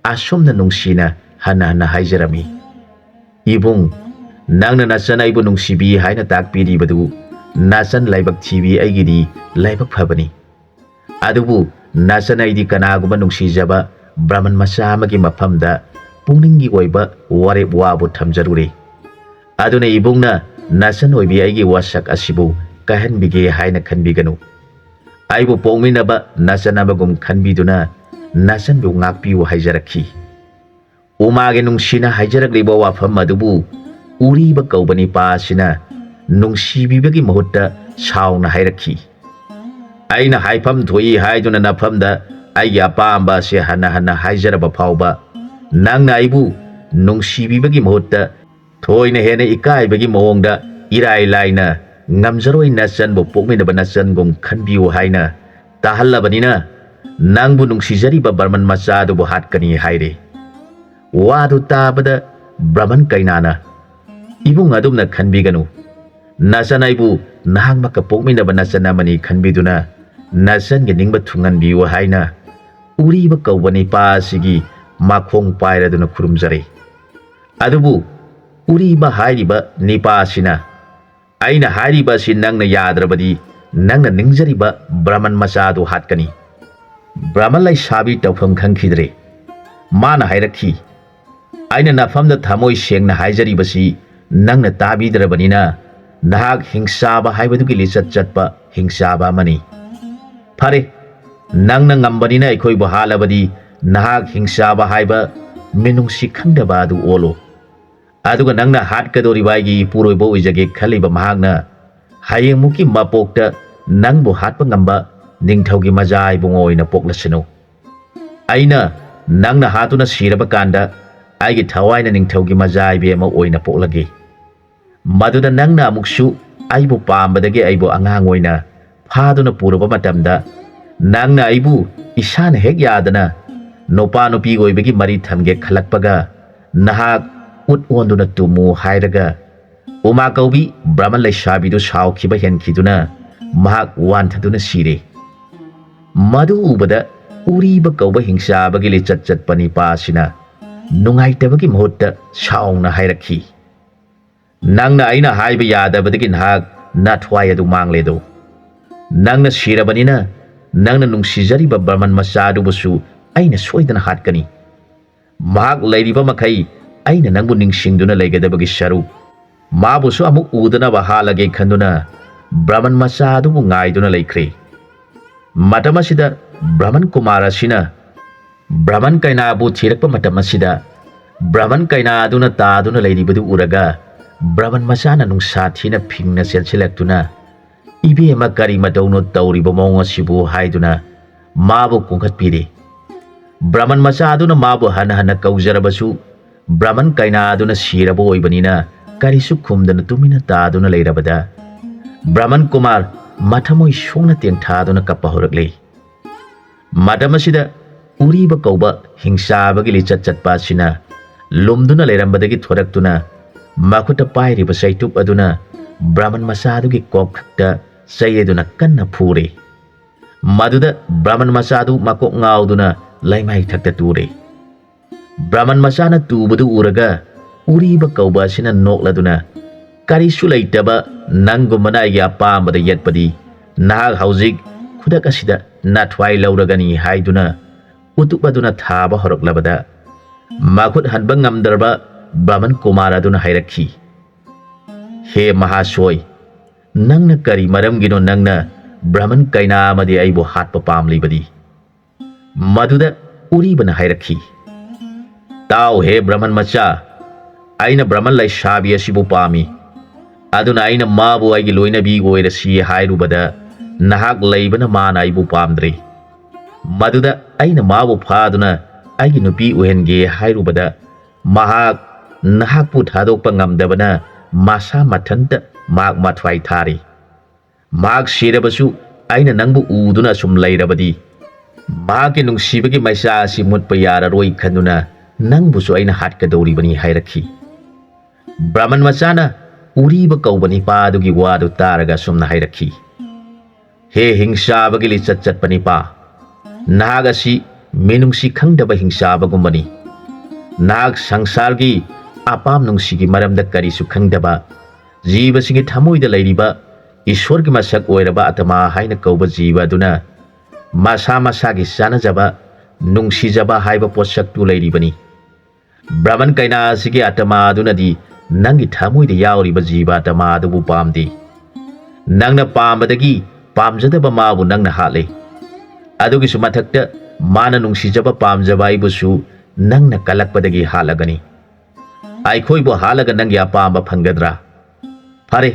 ꯑꯁꯨꯝꯅ ꯅꯨꯡꯁꯤꯅ ꯍꯟꯅ ꯍꯟꯅ ꯍꯥꯏꯖꯔꯝꯃꯤ, "ꯏꯕꯨꯡ, ꯅꯪꯅ ꯅꯆꯟ ꯑꯩꯕꯨ ꯅꯨꯡꯁꯤꯕꯤ ꯍꯥꯏꯅ ꯇꯥꯛꯄꯤꯔꯤꯕꯗꯨ ꯅꯆꯟ ꯂꯥꯏꯕꯛ ꯊꯤꯕꯤ ꯑꯩꯒꯤꯗꯤ ꯂꯥꯏꯕꯛ ꯐꯕꯅꯤ꯫ ꯑꯗꯨꯕꯨ ꯅꯆꯟ ꯑꯩꯗꯤ ꯀꯅꯥꯒꯨꯝꯕ ꯅꯨꯡꯁꯤꯖꯕ ꯕ꯭ꯔꯍꯃꯟ ꯃꯆꯥ ꯑꯃꯒꯤ ꯃꯐꯝꯗ ꯄꯨꯛꯅꯤꯡꯒꯤ ꯑꯣꯏꯕ ꯋꯥꯔꯦꯞ ꯋꯥꯕꯨ ꯊꯝꯖꯔꯨꯔꯦ꯫ ꯑꯗꯨꯅ ꯏꯕꯨꯡꯅ ꯅꯆꯟ ꯑꯣꯏꯕꯤ ꯑꯩꯒꯤ ꯋꯥꯁꯛ ꯑꯁꯤꯕꯨ ꯀꯥꯏꯍꯟꯕꯤꯒꯦ ꯍꯥꯏꯅ ꯈꯟꯕꯤꯒꯅꯨ꯫ ꯑꯩꯕꯨ ꯄꯣꯛꯃꯤꯟꯅꯕ ꯅꯆꯟ ꯑꯃꯒꯨꯝ ꯈꯟꯕꯤꯗꯨꯅ ꯅꯆꯟꯕꯨ ꯉꯥꯛꯄꯤꯌꯨ ꯍꯥꯏꯖꯔꯛꯈꯤ꯫ ꯎꯃꯥꯒꯤ ꯅꯨꯡꯁꯤꯅ ꯍꯥꯏꯖꯔꯛꯂꯤꯕ ꯋꯥꯐꯝ ꯑꯗꯨꯕꯨ ꯎꯔꯤꯕ ꯀꯧꯕ ꯅꯤꯄꯥ ꯑꯁꯤꯅ ꯅꯨꯡꯁꯤꯕꯤꯕꯒꯤ ꯃꯍꯨꯠꯇ ꯁꯥꯎꯅ ꯍꯥꯏꯔꯛꯈꯤ꯫ "ꯑꯩꯅ ꯍꯥꯏꯐꯝ ꯊꯣꯛꯏ ꯍꯥꯏꯗꯨꯅ ꯅꯐꯝꯗ ꯑꯩꯒꯤ ꯑꯄꯥꯝꯕ ꯑꯁꯤ ꯍꯟꯅ ꯍꯟꯅ ꯍꯥꯏꯖꯔꯕ ꯐꯥꯎꯕ ꯅꯪꯅ ꯑꯩꯕꯨ ꯅꯨꯡꯁꯤꯕꯤꯕꯒꯤ ꯃꯍꯨꯠꯇ ꯊꯣꯏꯅ ꯍꯦꯟꯅ ꯏꯀꯥꯏꯕꯒꯤ ꯃꯑꯣꯡꯗ ꯏꯔꯥꯏ ꯂꯥꯏꯅ ꯉꯝꯖꯔꯣꯏ ꯅꯆꯟꯕꯨ ꯄꯣꯛꯃꯤꯟꯅꯕ ꯅꯆꯟꯒꯨꯝ ꯈꯟꯕꯤꯌꯨ ꯍꯥꯏꯅ ꯇꯥꯍꯜꯂꯕꯅꯤꯅ ꯅꯪꯕꯨ ꯅꯨꯡꯁꯤꯖꯔꯤꯕ ꯕ꯭ꯔꯃꯟ ꯃꯆꯥꯗꯨꯕꯨ ꯍꯥꯠꯀꯅꯤ" ꯍꯥꯏꯔꯦ꯫ ꯋꯥꯗꯨ ꯇꯥꯕꯗ ꯕ꯭ꯔꯃꯟ ꯀꯩꯅꯥꯅ, "ꯏꯕꯨꯡ, ꯑꯗꯨꯝꯅ ꯈꯟꯕꯤꯒꯅꯨ꯫ ꯅꯆꯟ ꯑꯩꯕꯨ ꯅꯍꯥꯛꯃꯛꯀ ꯄꯣꯛꯃꯤꯟꯅꯕ ꯅꯆꯟ ꯑꯃꯅꯤ ꯈꯟꯕꯤꯗꯨꯅ ꯅꯆꯟꯒꯤ ꯅꯤꯡꯕ ꯊꯨꯡꯍꯟꯕꯤꯌꯨ" ꯍꯥꯏꯅ ꯎꯔꯤꯕ ꯀꯧꯕ ꯅꯤꯄꯥ ꯑꯁꯤꯒꯤ ꯃꯈꯣꯡ ꯄꯥꯏꯔꯗꯨꯅ ꯈꯨꯔꯨꯝꯖꯔꯦ꯫ ꯑꯗꯨꯕꯨ ꯎꯔꯤꯕ ꯍꯥꯏꯔꯤꯕ ꯅꯤꯄꯥ ꯑꯁꯤꯅ, "ꯑꯩꯅ ꯍꯥꯏꯔꯤꯕ ꯑꯁꯤ ꯅꯪꯅ ꯌꯥꯗ꯭ꯔꯕꯗꯤ ꯅꯪꯅ ꯅꯤꯡꯖꯔꯤꯕ ꯕ꯭ꯔꯃꯟ ꯃꯆꯥꯗꯨ ꯍꯥꯠꯀꯅꯤ"꯫ ꯕ꯭ꯔꯃꯟ ꯂꯩꯁꯥꯕꯤ ꯇꯧꯐꯝ ꯈꯪꯈꯤꯗ꯭ꯔꯦ꯫ ꯃꯥꯅ ꯍꯥꯏꯔꯛꯈꯤ, "ꯑꯩꯅ ꯅꯐꯝꯗ ꯊꯃꯣꯏ ꯁꯦꯡꯅ ꯍꯥꯏꯖꯔꯤꯕꯁꯤ ꯅꯪꯅ ꯇꯥꯕꯤꯗ꯭ꯔꯕꯅꯤꯅ ꯅꯍꯥꯛ ꯍꯤꯡꯆꯥꯕ ꯍꯥꯏꯕꯗꯨꯒꯤ ꯂꯤꯆꯠ ꯆꯠꯄ ꯍꯤꯡꯆꯥꯕ ꯑꯃꯅꯤ꯫ ꯐꯔꯦ, ꯅꯪꯅ ꯉꯝꯕꯅꯤꯅ ꯑꯩꯈꯣꯏꯕꯨ ꯍꯥꯠꯂꯕꯗꯤ ꯅꯍꯥꯛ ꯍꯤꯡꯆꯥꯕ ꯍꯥꯏꯕ ꯃꯤꯅꯨꯡꯁꯤ ꯈꯪꯗꯕ ꯑꯗꯨ ꯑꯣꯜꯂꯨ꯫ ꯑꯗꯨꯒ ꯅꯪꯅ ꯍꯥꯠꯀꯗꯧꯔꯤꯕ ꯑꯩꯒꯤ ꯏꯄꯨꯔꯣꯏꯕ ꯑꯣꯏꯖꯒꯦ ꯈꯜꯂꯤꯕ ꯃꯍꯥꯛꯅ ꯍꯌꯦꯡꯃꯨꯛꯀꯤ ꯃꯄꯣꯛꯇ ꯅꯪꯕꯨ ꯍꯥꯠꯄ ꯉꯝꯕ ꯅꯤꯡꯊꯧꯒꯤ ꯃꯖꯥ ꯏꯕꯨꯡꯉꯣ ꯑꯣꯏꯅ ꯄꯣꯛꯂꯁꯅꯨ꯫ ꯑꯩꯅ ꯅꯪꯅ ꯍꯥꯠꯇꯨꯅ ꯁꯤꯔꯕ ꯀꯥꯟꯗ ꯑꯩꯒꯤ ꯊꯋꯥꯏꯅ ꯅꯤꯡꯊꯧꯒꯤ ꯃꯖꯥ ꯏꯕꯦꯝꯃ ꯑꯣꯏꯅ ꯄꯣꯛꯂꯒꯦ꯫ ꯃꯗꯨꯗ ꯅꯪꯅ ꯑꯃꯨꯛꯁꯨ ꯑꯩꯕꯨ ꯄꯥꯝꯕꯗꯒꯤ ꯑꯩꯕꯨ ꯑꯉꯥꯡ ꯑꯣꯏꯅ ꯐꯥꯗꯨꯅ ꯄꯨꯔꯕ ꯃꯇꯝꯗ ꯅꯪꯅ ꯑꯩꯕꯨ ꯏꯁꯥꯅ ꯍꯦꯛ ꯌꯥꯗꯅ ꯅꯨꯄꯥ ꯅꯨꯄꯤ ꯑꯣꯏꯕꯒꯤ ꯃꯔꯤ ꯊꯝꯒꯦ ꯈꯜꯂꯛꯄꯒ ꯅꯍꯥꯛ ꯎꯠ ꯑꯣꯟꯗꯨꯅ ꯇꯨꯝꯃꯨ" ꯍꯥꯏꯔꯒ ꯎꯃꯥ ꯀꯧꯕꯤ ꯕ꯭ꯔꯃꯟ ꯂꯩꯁꯥꯕꯤꯗꯨ ꯁꯥꯎꯈꯤꯕ ꯍꯦꯟꯈꯤꯗꯨꯅ ꯃꯍꯥꯛ ꯋꯥꯟꯊꯗꯨꯅ ꯁꯤꯔꯦ꯫ ꯃꯗꯨ ꯎꯕꯗ ꯎꯔꯤꯕ ꯀꯧꯕ ꯍꯤꯡꯆꯥꯕꯒꯤ ꯂꯤꯆꯠ ꯆꯠꯄ ꯅꯤꯄꯥ ꯑꯁꯤꯅ ꯅꯨꯡꯉꯥꯏꯇꯕꯒꯤ ꯃꯍꯨꯠꯇ ꯁꯥꯎꯅ ꯍꯥꯏꯔꯛꯈꯤ, "ꯅꯪꯅ ꯑꯩꯅ ꯍꯥꯏꯕ ꯌꯥꯗꯕꯗꯒꯤ ꯅꯍꯥꯛ ꯅꯊ꯭ꯋꯥꯏ ꯑꯗꯨ ꯃꯥꯡꯂꯦꯗꯣ꯫ ꯅꯪꯅ ꯁꯤꯔꯕꯅꯤꯅ ꯅꯪꯅ ꯅꯨꯡꯁꯤꯖꯔꯤꯕ ꯕ꯭ꯔꯃꯟ ꯃꯆꯥ ꯑꯗꯨꯕꯨꯁꯨ ꯑꯩꯅ ꯁꯣꯏꯗꯅ ꯍꯥꯠꯀꯅꯤ꯫ ꯃꯍꯥꯛ ꯂꯩꯔꯤꯕ ꯃꯈꯩ ꯑꯩꯅ ꯅꯪꯕꯨ ꯅꯤꯡꯁꯤꯡꯗꯨꯅ ꯂꯩꯒꯗꯕꯒꯤ ꯁꯔꯨꯛ ꯃꯥꯕꯨꯁꯨ ꯑꯃꯨꯛ ꯎꯗꯅꯕ ꯍꯥꯠꯂꯒꯦ ꯈꯟꯗꯨꯅ ꯕ꯭ꯔꯍꯃꯟ ꯃꯆꯥ ꯑꯗꯨꯕꯨ ꯉꯥꯏꯗꯨꯅ ꯂꯩꯈ꯭ꯔꯦ꯫ ꯃꯇꯝ ꯑꯁꯤꯗ ꯕ꯭ꯔꯍꯃꯟ ꯀꯨꯃꯥꯔ ꯑꯁꯤꯅ ꯕ꯭ꯔꯍꯃꯟ ꯀꯩꯅꯥꯕꯨ ꯊꯤꯔꯛꯄ ꯃꯇꯝ ꯑꯁꯤꯗ, ꯕ꯭ꯔꯍꯃꯟ ꯀꯩꯅꯥ ꯑꯗꯨꯅ ꯇꯥꯗꯨꯅ ꯂꯩꯔꯤꯕꯗꯨ ꯎꯔꯒ, ꯕ꯭ꯔꯍꯃꯟ ꯃꯆꯥꯅ ꯅꯨꯡꯁꯥ ꯊꯤꯅ ꯐꯤꯡꯅ ꯆꯦꯟꯁꯤꯜꯂꯛꯇꯨꯅ, "ꯏꯕꯦꯝꯃ, ꯀꯔꯤ ꯃꯇꯧꯅꯣ ꯇꯧꯔꯤꯕ ꯃꯑꯣꯡ ꯑꯁꯤꯕꯨ?" ꯍꯥꯏꯗꯨꯅ ꯃꯥꯕꯨ ꯀꯣꯟꯈꯠꯄꯤꯔꯦ꯫ ꯕ꯭ꯔꯍꯃꯟ ꯃꯆꯥ ꯑꯗꯨꯅ ꯃꯥꯕꯨ ꯍꯟꯅ ꯍꯟꯅ ꯀꯧꯖꯔꯕꯁꯨ, ꯕ꯭ꯔꯍꯃꯟ ꯀꯩꯅꯥ ꯑꯗꯨꯅ ꯁꯤꯔꯕ ꯑꯣꯏꯕꯅꯤꯅ, ꯀꯔꯤꯁꯨ ꯈꯨꯝꯗꯅ ꯇꯨꯃꯤꯟꯅ ꯇꯥꯗꯨꯅ ꯂꯩꯔꯕꯗ, ꯕ꯭ꯔꯍꯃꯟ ꯀꯨꯃꯥꯔ ꯃꯊꯃꯣꯏ ꯁꯣꯛꯅ ꯇꯦꯡꯊꯥꯗꯨꯅ ꯀꯞꯄ ꯍꯧꯔꯛꯂꯦ꯫ ꯃꯇꯝ ꯑꯁꯤꯗ ꯎꯔꯤꯕ ꯀꯧꯕ ꯍꯤꯡꯆꯥꯕꯒꯤ ꯂꯤꯆꯠ ꯆꯠꯄ ꯑꯁꯤꯅ ꯂꯨꯝꯗꯨꯅ ꯂꯩꯔꯝꯕꯗꯒꯤ ꯊꯣꯔꯛꯇꯨꯅ, ꯃꯈꯨꯠꯇ ꯄꯥꯏꯔꯤꯕ ꯆꯩꯇꯨꯞ ꯑꯗꯨꯅ ꯕ꯭ꯔꯍꯃꯟ ꯃꯆꯥ ꯑꯗꯨꯒꯤ ꯀꯣꯛꯊꯛꯇ ꯆꯩ ꯑꯗꯨꯅ ꯀꯟꯅ ꯐꯨꯔꯦ꯫ ꯃꯗꯨꯗ ꯕ꯭ꯔꯍꯃꯟ ꯃꯆꯥ ꯑꯗꯨ ꯃꯀꯣꯛ ꯉꯥꯎꯗꯨꯅ ꯂꯩꯃꯥꯏ ꯊꯛꯇ ꯇꯨꯔꯦ꯫ ꯕ꯭ꯔꯍꯃꯟ ꯃꯆꯥꯅ ꯇꯨꯕꯗꯨ ꯎꯔꯒ, ꯎꯔꯤꯕ ꯀꯧꯕ ꯑꯁꯤꯅ ꯅꯣꯛꯂꯗꯨꯅ, "ꯀꯔꯤꯁꯨ ꯂꯩꯇꯕ ꯅꯪꯒꯨꯝꯕꯅ ꯑꯩꯒꯤ ꯑꯄꯥꯝꯕꯗ ꯌꯦꯠꯄꯗꯤ, ꯅꯍꯥꯛ ꯍꯧꯖꯤꯛ ꯈꯨꯗꯛ ꯑꯁꯤꯗ ꯅꯊ꯭ꯋꯥꯏ ꯂꯧꯔꯒꯅꯤ" ꯍꯥꯏꯗꯨꯅ ꯎꯇꯨꯞ ꯑꯗꯨꯅ ꯊꯥꯕ ꯍꯧꯔꯛꯂꯕꯗ, ꯃꯈꯨꯠ ꯍꯟꯕ ꯉꯝꯗ꯭ꯔꯕ ꯕ꯭ꯔꯍꯃꯟ ꯀꯨꯃꯥꯔ ꯑꯗꯨꯅ ꯍꯥꯏꯔꯛꯈꯤ, "ꯍꯦ ꯃꯍꯥꯁꯣꯏ, ꯅꯪꯅ ꯀꯔꯤ ꯃꯔꯝꯒꯤꯅꯣ ꯅꯪꯅ ꯕ꯭ꯔꯍꯃꯟ ꯀꯩꯅꯥ ꯑꯃꯗꯤ ꯑꯩꯕꯨ ꯍꯥꯠꯄ ꯄꯥꯝꯂꯤꯕꯗꯤ?" ꯃꯗꯨꯗ ꯎꯔꯤꯕꯅ ꯍꯥꯏꯔꯛꯈꯤ, "ꯇꯥꯎ ꯍꯦ ꯕ꯭ꯔꯍꯃꯟ ꯃꯆꯥ, ꯑꯩꯅ ꯕ꯭ꯔꯍꯃꯟ ꯂꯩꯁꯥꯕꯤ ꯑꯁꯤꯕꯨ ꯄꯥꯝꯃꯤ꯫ ꯑꯗꯨꯅ ꯑꯩꯅ ꯃꯥꯕꯨ ꯑꯩꯒꯤ ꯂꯣꯏꯅꯕꯤ ꯑꯣꯏꯔꯁꯤ ꯍꯥꯏꯔꯨꯕꯗ, ꯅꯍꯥꯛ ꯂꯩꯕꯅ ꯃꯥꯅ ꯑꯩꯕꯨ ꯄꯥꯝꯗ꯭ꯔꯦ꯫ ꯃꯗꯨꯗ ꯑꯩꯅ ꯃꯥꯕꯨ ꯐꯥꯗꯨꯅ ꯑꯩꯒꯤ ꯅꯨꯄꯤ ꯑꯣꯏꯍꯟꯒꯦ ꯍꯥꯏꯔꯨꯕꯗ, ꯃꯍꯥꯛ ꯅꯍꯥꯛꯄꯨ ꯊꯥꯗꯣꯛꯄ ꯉꯝꯗꯕꯅ ꯃꯁꯥ ꯃꯊꯟꯇ ꯃꯍꯥꯛ ꯃꯊ꯭ꯋꯥꯏ ꯊꯥꯔꯤ꯫ ꯃꯍꯥꯛ ꯁꯤꯔꯕꯁꯨ ꯑꯩꯅ ꯅꯪꯕꯨ ꯎꯗꯨꯅ ꯑꯁꯨꯝ ꯂꯩꯔꯕꯗꯤ, ꯃꯍꯥꯛꯀꯤ ꯅꯨꯡꯁꯤꯕꯒꯤ ꯃꯩꯆꯥ ꯑꯁꯤ ꯃꯨꯠꯄ ꯌꯥꯔꯔꯣꯏ ꯈꯟꯗꯨꯅ ꯅꯪꯕꯨꯁꯨ ꯑꯩꯅ ꯍꯥꯠꯀꯗꯧꯔꯤꯕꯅꯤ" ꯍꯥꯏꯔꯛꯈꯤ꯫ ꯕ꯭ꯔꯍꯃꯟ ꯃꯆꯥꯅ ꯎꯔꯤꯕ ꯀꯧꯕ ꯅꯤꯄꯥ ꯑꯗꯨꯒꯤ ꯋꯥꯗꯨ ꯇꯥꯔꯒ ꯑꯁꯨꯝꯅ ꯍꯥꯏꯔꯛꯈꯤ, "ꯍꯦ ꯍꯤꯡꯆꯥꯕꯒꯤ ꯂꯤꯆꯠ ꯆꯠꯄ ꯅꯤꯄꯥ, ꯅꯍꯥꯛ ꯑꯁꯤ ꯃꯤꯅꯨꯡꯁꯤ ꯈꯪꯗꯕ ꯍꯤꯡꯆꯥꯕꯒꯨꯝꯕꯅꯤ꯫ ꯅꯍꯥꯛ ꯁꯪꯁꯥꯔꯒꯤ ꯑꯄꯥꯝ ꯅꯨꯡꯁꯤꯒꯤ ꯃꯔꯝꯗ ꯀꯔꯤꯁꯨ ꯈꯪꯗꯕ, ꯖꯤꯕꯁꯤꯡꯒꯤ ꯊꯃꯣꯏꯗ ꯂꯩꯔꯤꯕ ꯏꯁꯣꯔꯒꯤ ꯃꯁꯛ ꯑꯣꯏꯔꯕ ꯑꯇꯃꯥ ꯍꯥꯏꯅ ꯀꯧꯕ ꯖꯤꯕ ꯑꯗꯨꯅ ꯃꯁꯥ ꯃꯁꯥꯒꯤ ꯆꯥꯅꯖꯕ, ꯅꯨꯡꯁꯤꯖꯕ ꯍꯥꯏꯕ ꯄꯣꯠꯁꯛꯇꯨ ꯂꯩꯔꯤꯕꯅꯤ꯫ ꯕ꯭ꯔꯍꯃꯟ ꯀꯩꯅꯥ ꯑꯁꯤꯒꯤ ꯑꯇꯃꯥ ꯑꯗꯨꯅꯗꯤ ꯅꯪꯒꯤ ꯊꯃꯣꯏꯗ ꯌꯥꯎꯔꯤꯕ ꯖꯤꯕ ꯑꯇꯃꯥ ꯑꯗꯨꯕꯨ ꯄꯥꯝꯗꯦ꯫ ꯅꯪꯅ ꯄꯥꯝꯕꯗꯒꯤ ꯄꯥꯝꯖꯗꯕ ꯃꯥꯕꯨ ꯅꯪꯅ ꯍꯥꯠꯂꯦ꯫ ꯑꯗꯨꯒꯤꯁꯨ ꯃꯊꯛꯇ ꯃꯥꯅ ꯅꯨꯡꯁꯤꯖꯕ ꯄꯥꯝꯖꯕ ꯑꯩꯕꯨꯁꯨ ꯅꯪꯅ ꯀꯜꯂꯛꯄꯗꯒꯤ ꯍꯥꯠꯂꯒꯅꯤ꯫ ꯑꯩꯈꯣꯏꯕꯨ ꯍꯥꯠꯂꯒ ꯅꯪꯒꯤ ꯑꯄꯥꯝꯕ ꯐꯪꯒꯗ꯭ꯔꯥ? ꯐꯔꯦ,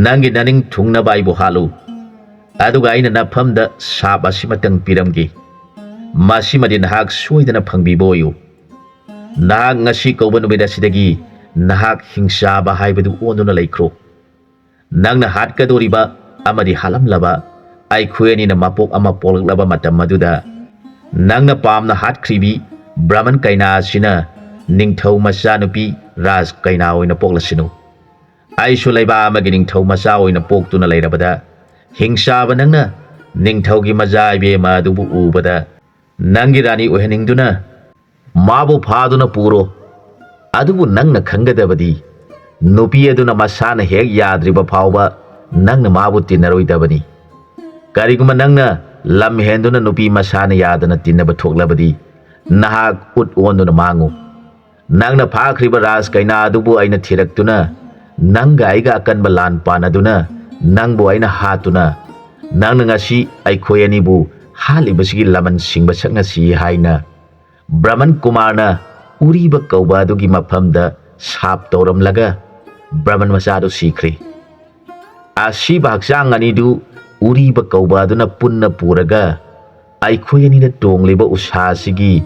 ꯅꯪꯒꯤ ꯅꯅꯤꯡ ꯊꯨꯡꯅꯕ ꯑꯩꯕꯨ ꯍꯥꯠꯂꯨ꯫ ꯑꯗꯨꯒ ꯑꯩꯅ ꯅꯐꯝꯗ ꯁꯥꯞ ꯑꯁꯤꯃꯇꯪ ꯄꯤꯔꯝꯒꯦ꯫ ꯃꯁꯤꯃꯗꯤ ꯅꯍꯥꯛ ꯁꯣꯏꯗꯅ ꯐꯪꯕꯤꯕ ꯑꯣꯏꯌꯨ꯫ ꯅꯍꯥꯛ ꯉꯁꯤ ꯀꯧꯕ ꯅꯨꯃꯤꯠ ꯑꯁꯤꯗꯒꯤ ꯅꯍꯥꯛ ꯍꯤꯡꯆꯥꯕ ꯍꯥꯏꯕꯗꯨ ꯑꯣꯟꯗꯨꯅ ꯂꯩꯈ꯭ꯔꯣ꯫ ꯅꯪꯅ ꯍꯥꯠꯀꯗꯧꯔꯤꯕ ꯑꯃꯗꯤ ꯍꯥꯠꯂꯝꯂꯕ ꯑꯩꯈꯣꯏ ꯑꯅꯤꯅ ꯃꯄꯣꯛ ꯑꯃ ꯄꯣꯛꯂꯛꯂꯕ ꯃꯇꯝ ꯑꯗꯨꯗ, ꯅꯪꯅ ꯄꯥꯝꯅ ꯍꯥꯠꯈ꯭ꯔꯤꯕꯤ ꯕ꯭ꯔꯍꯃꯟ ꯀꯩꯅꯥ ꯑꯁꯤꯅ ꯅꯤꯡꯊꯧ ꯃꯆꯥꯅꯨꯄꯤ ꯔꯥꯖ ꯀꯩꯅꯥ ꯑꯣꯏꯅ ꯄꯣꯛꯂꯁꯅꯨ꯫ ꯑꯩꯁꯨ ꯂꯩꯕꯥꯛ ꯑꯃꯒꯤ ꯅꯤꯡꯊꯧ ꯃꯆꯥ ꯑꯣꯏꯅ ꯄꯣꯛꯇꯨꯅ ꯂꯩꯔꯕꯗ, ꯍꯤꯡꯆꯥꯕ ꯅꯪꯅ ꯅꯤꯡꯊꯧꯒꯤ ꯃꯆꯥ ꯏꯕꯦꯝꯃ ꯑꯗꯨꯕꯨ ꯎꯕꯗ, ꯅꯪꯒꯤ ꯔꯥꯅꯤ ꯑꯣꯏꯍꯟꯅꯤꯡꯗꯨꯅ ꯃꯥꯕꯨ ꯐꯥꯗꯨꯅ ꯄꯨꯔꯣ꯫ ꯑꯗꯨꯕꯨ ꯅꯪꯅ ꯈꯪꯒꯗꯕꯗꯤ, ꯅꯨꯄꯤ ꯑꯗꯨꯅ ꯃꯁꯥꯅ ꯍꯦꯛ ꯌꯥꯗ꯭ꯔꯤꯕ ꯐꯥꯎꯕ ꯅꯪꯅ ꯃꯥꯕꯨ ꯇꯤꯟꯅꯔꯣꯏꯗꯕꯅꯤ꯫ ꯀꯔꯤꯒꯨꯝꯕ ꯅꯪꯅ ꯂꯝ ꯍꯦꯟꯗꯨꯅ ꯅꯨꯄꯤ ꯃꯁꯥꯅ ꯌꯥꯗꯅ ꯇꯤꯟꯅꯕ ꯊꯣꯛꯂꯕꯗꯤ, ꯅꯍꯥꯛ ꯎꯠ ꯑꯣꯟꯗꯨꯅ ꯃꯥꯡꯉꯨ꯫ ꯅꯪꯅ ꯐꯥꯈ꯭ꯔꯤꯕ ꯔꯥꯖ ꯀꯩꯅꯥ ꯑꯗꯨꯕꯨ ꯑꯩꯅ ꯊꯤꯔꯛꯇꯨꯅ, ꯅꯪꯒ ꯑꯩꯒ ꯑꯀꯟꯕ ꯂꯥꯟ ꯄꯥꯟꯅꯗꯨꯅ, ꯅꯪꯕꯨ ꯑꯩꯅ ꯍꯥꯠꯇꯨꯅ, ꯅꯪꯅ ꯉꯁꯤ ꯑꯩꯈꯣꯏ ꯑꯅꯤꯕꯨ ꯍꯥꯠꯂꯤꯕꯁꯤꯒꯤ ꯂꯃꯟ ꯁꯤꯡꯕ ꯁꯛꯅꯁꯤ ꯍꯥꯏꯅ ꯕ꯭ꯔꯍꯃꯟ ꯀꯨꯃꯥꯔꯅ ꯎꯔꯤꯕ ꯀꯧꯕ ꯑꯗꯨꯒꯤ ꯃꯐꯝꯗ ꯁꯥꯞ ꯇꯧꯔꯝꯂꯒ, ꯕ꯭ꯔꯍꯃꯟ ꯃꯆꯥꯗꯨ ꯁꯤꯈ꯭ꯔꯦ꯫ ꯑꯁꯤꯕ ꯍꯛꯆꯥꯡ ꯑꯅꯤꯗꯨ ꯎꯔꯤꯕ ꯀꯧꯕ ꯑꯗꯨꯅ ꯄꯨꯟꯅ ꯄꯨꯔꯒ, ꯑꯩꯈꯣꯏ ꯑꯅꯤꯅ ꯇꯣꯡꯂꯤꯕ ꯎꯁꯥ ꯑꯁꯤꯒꯤ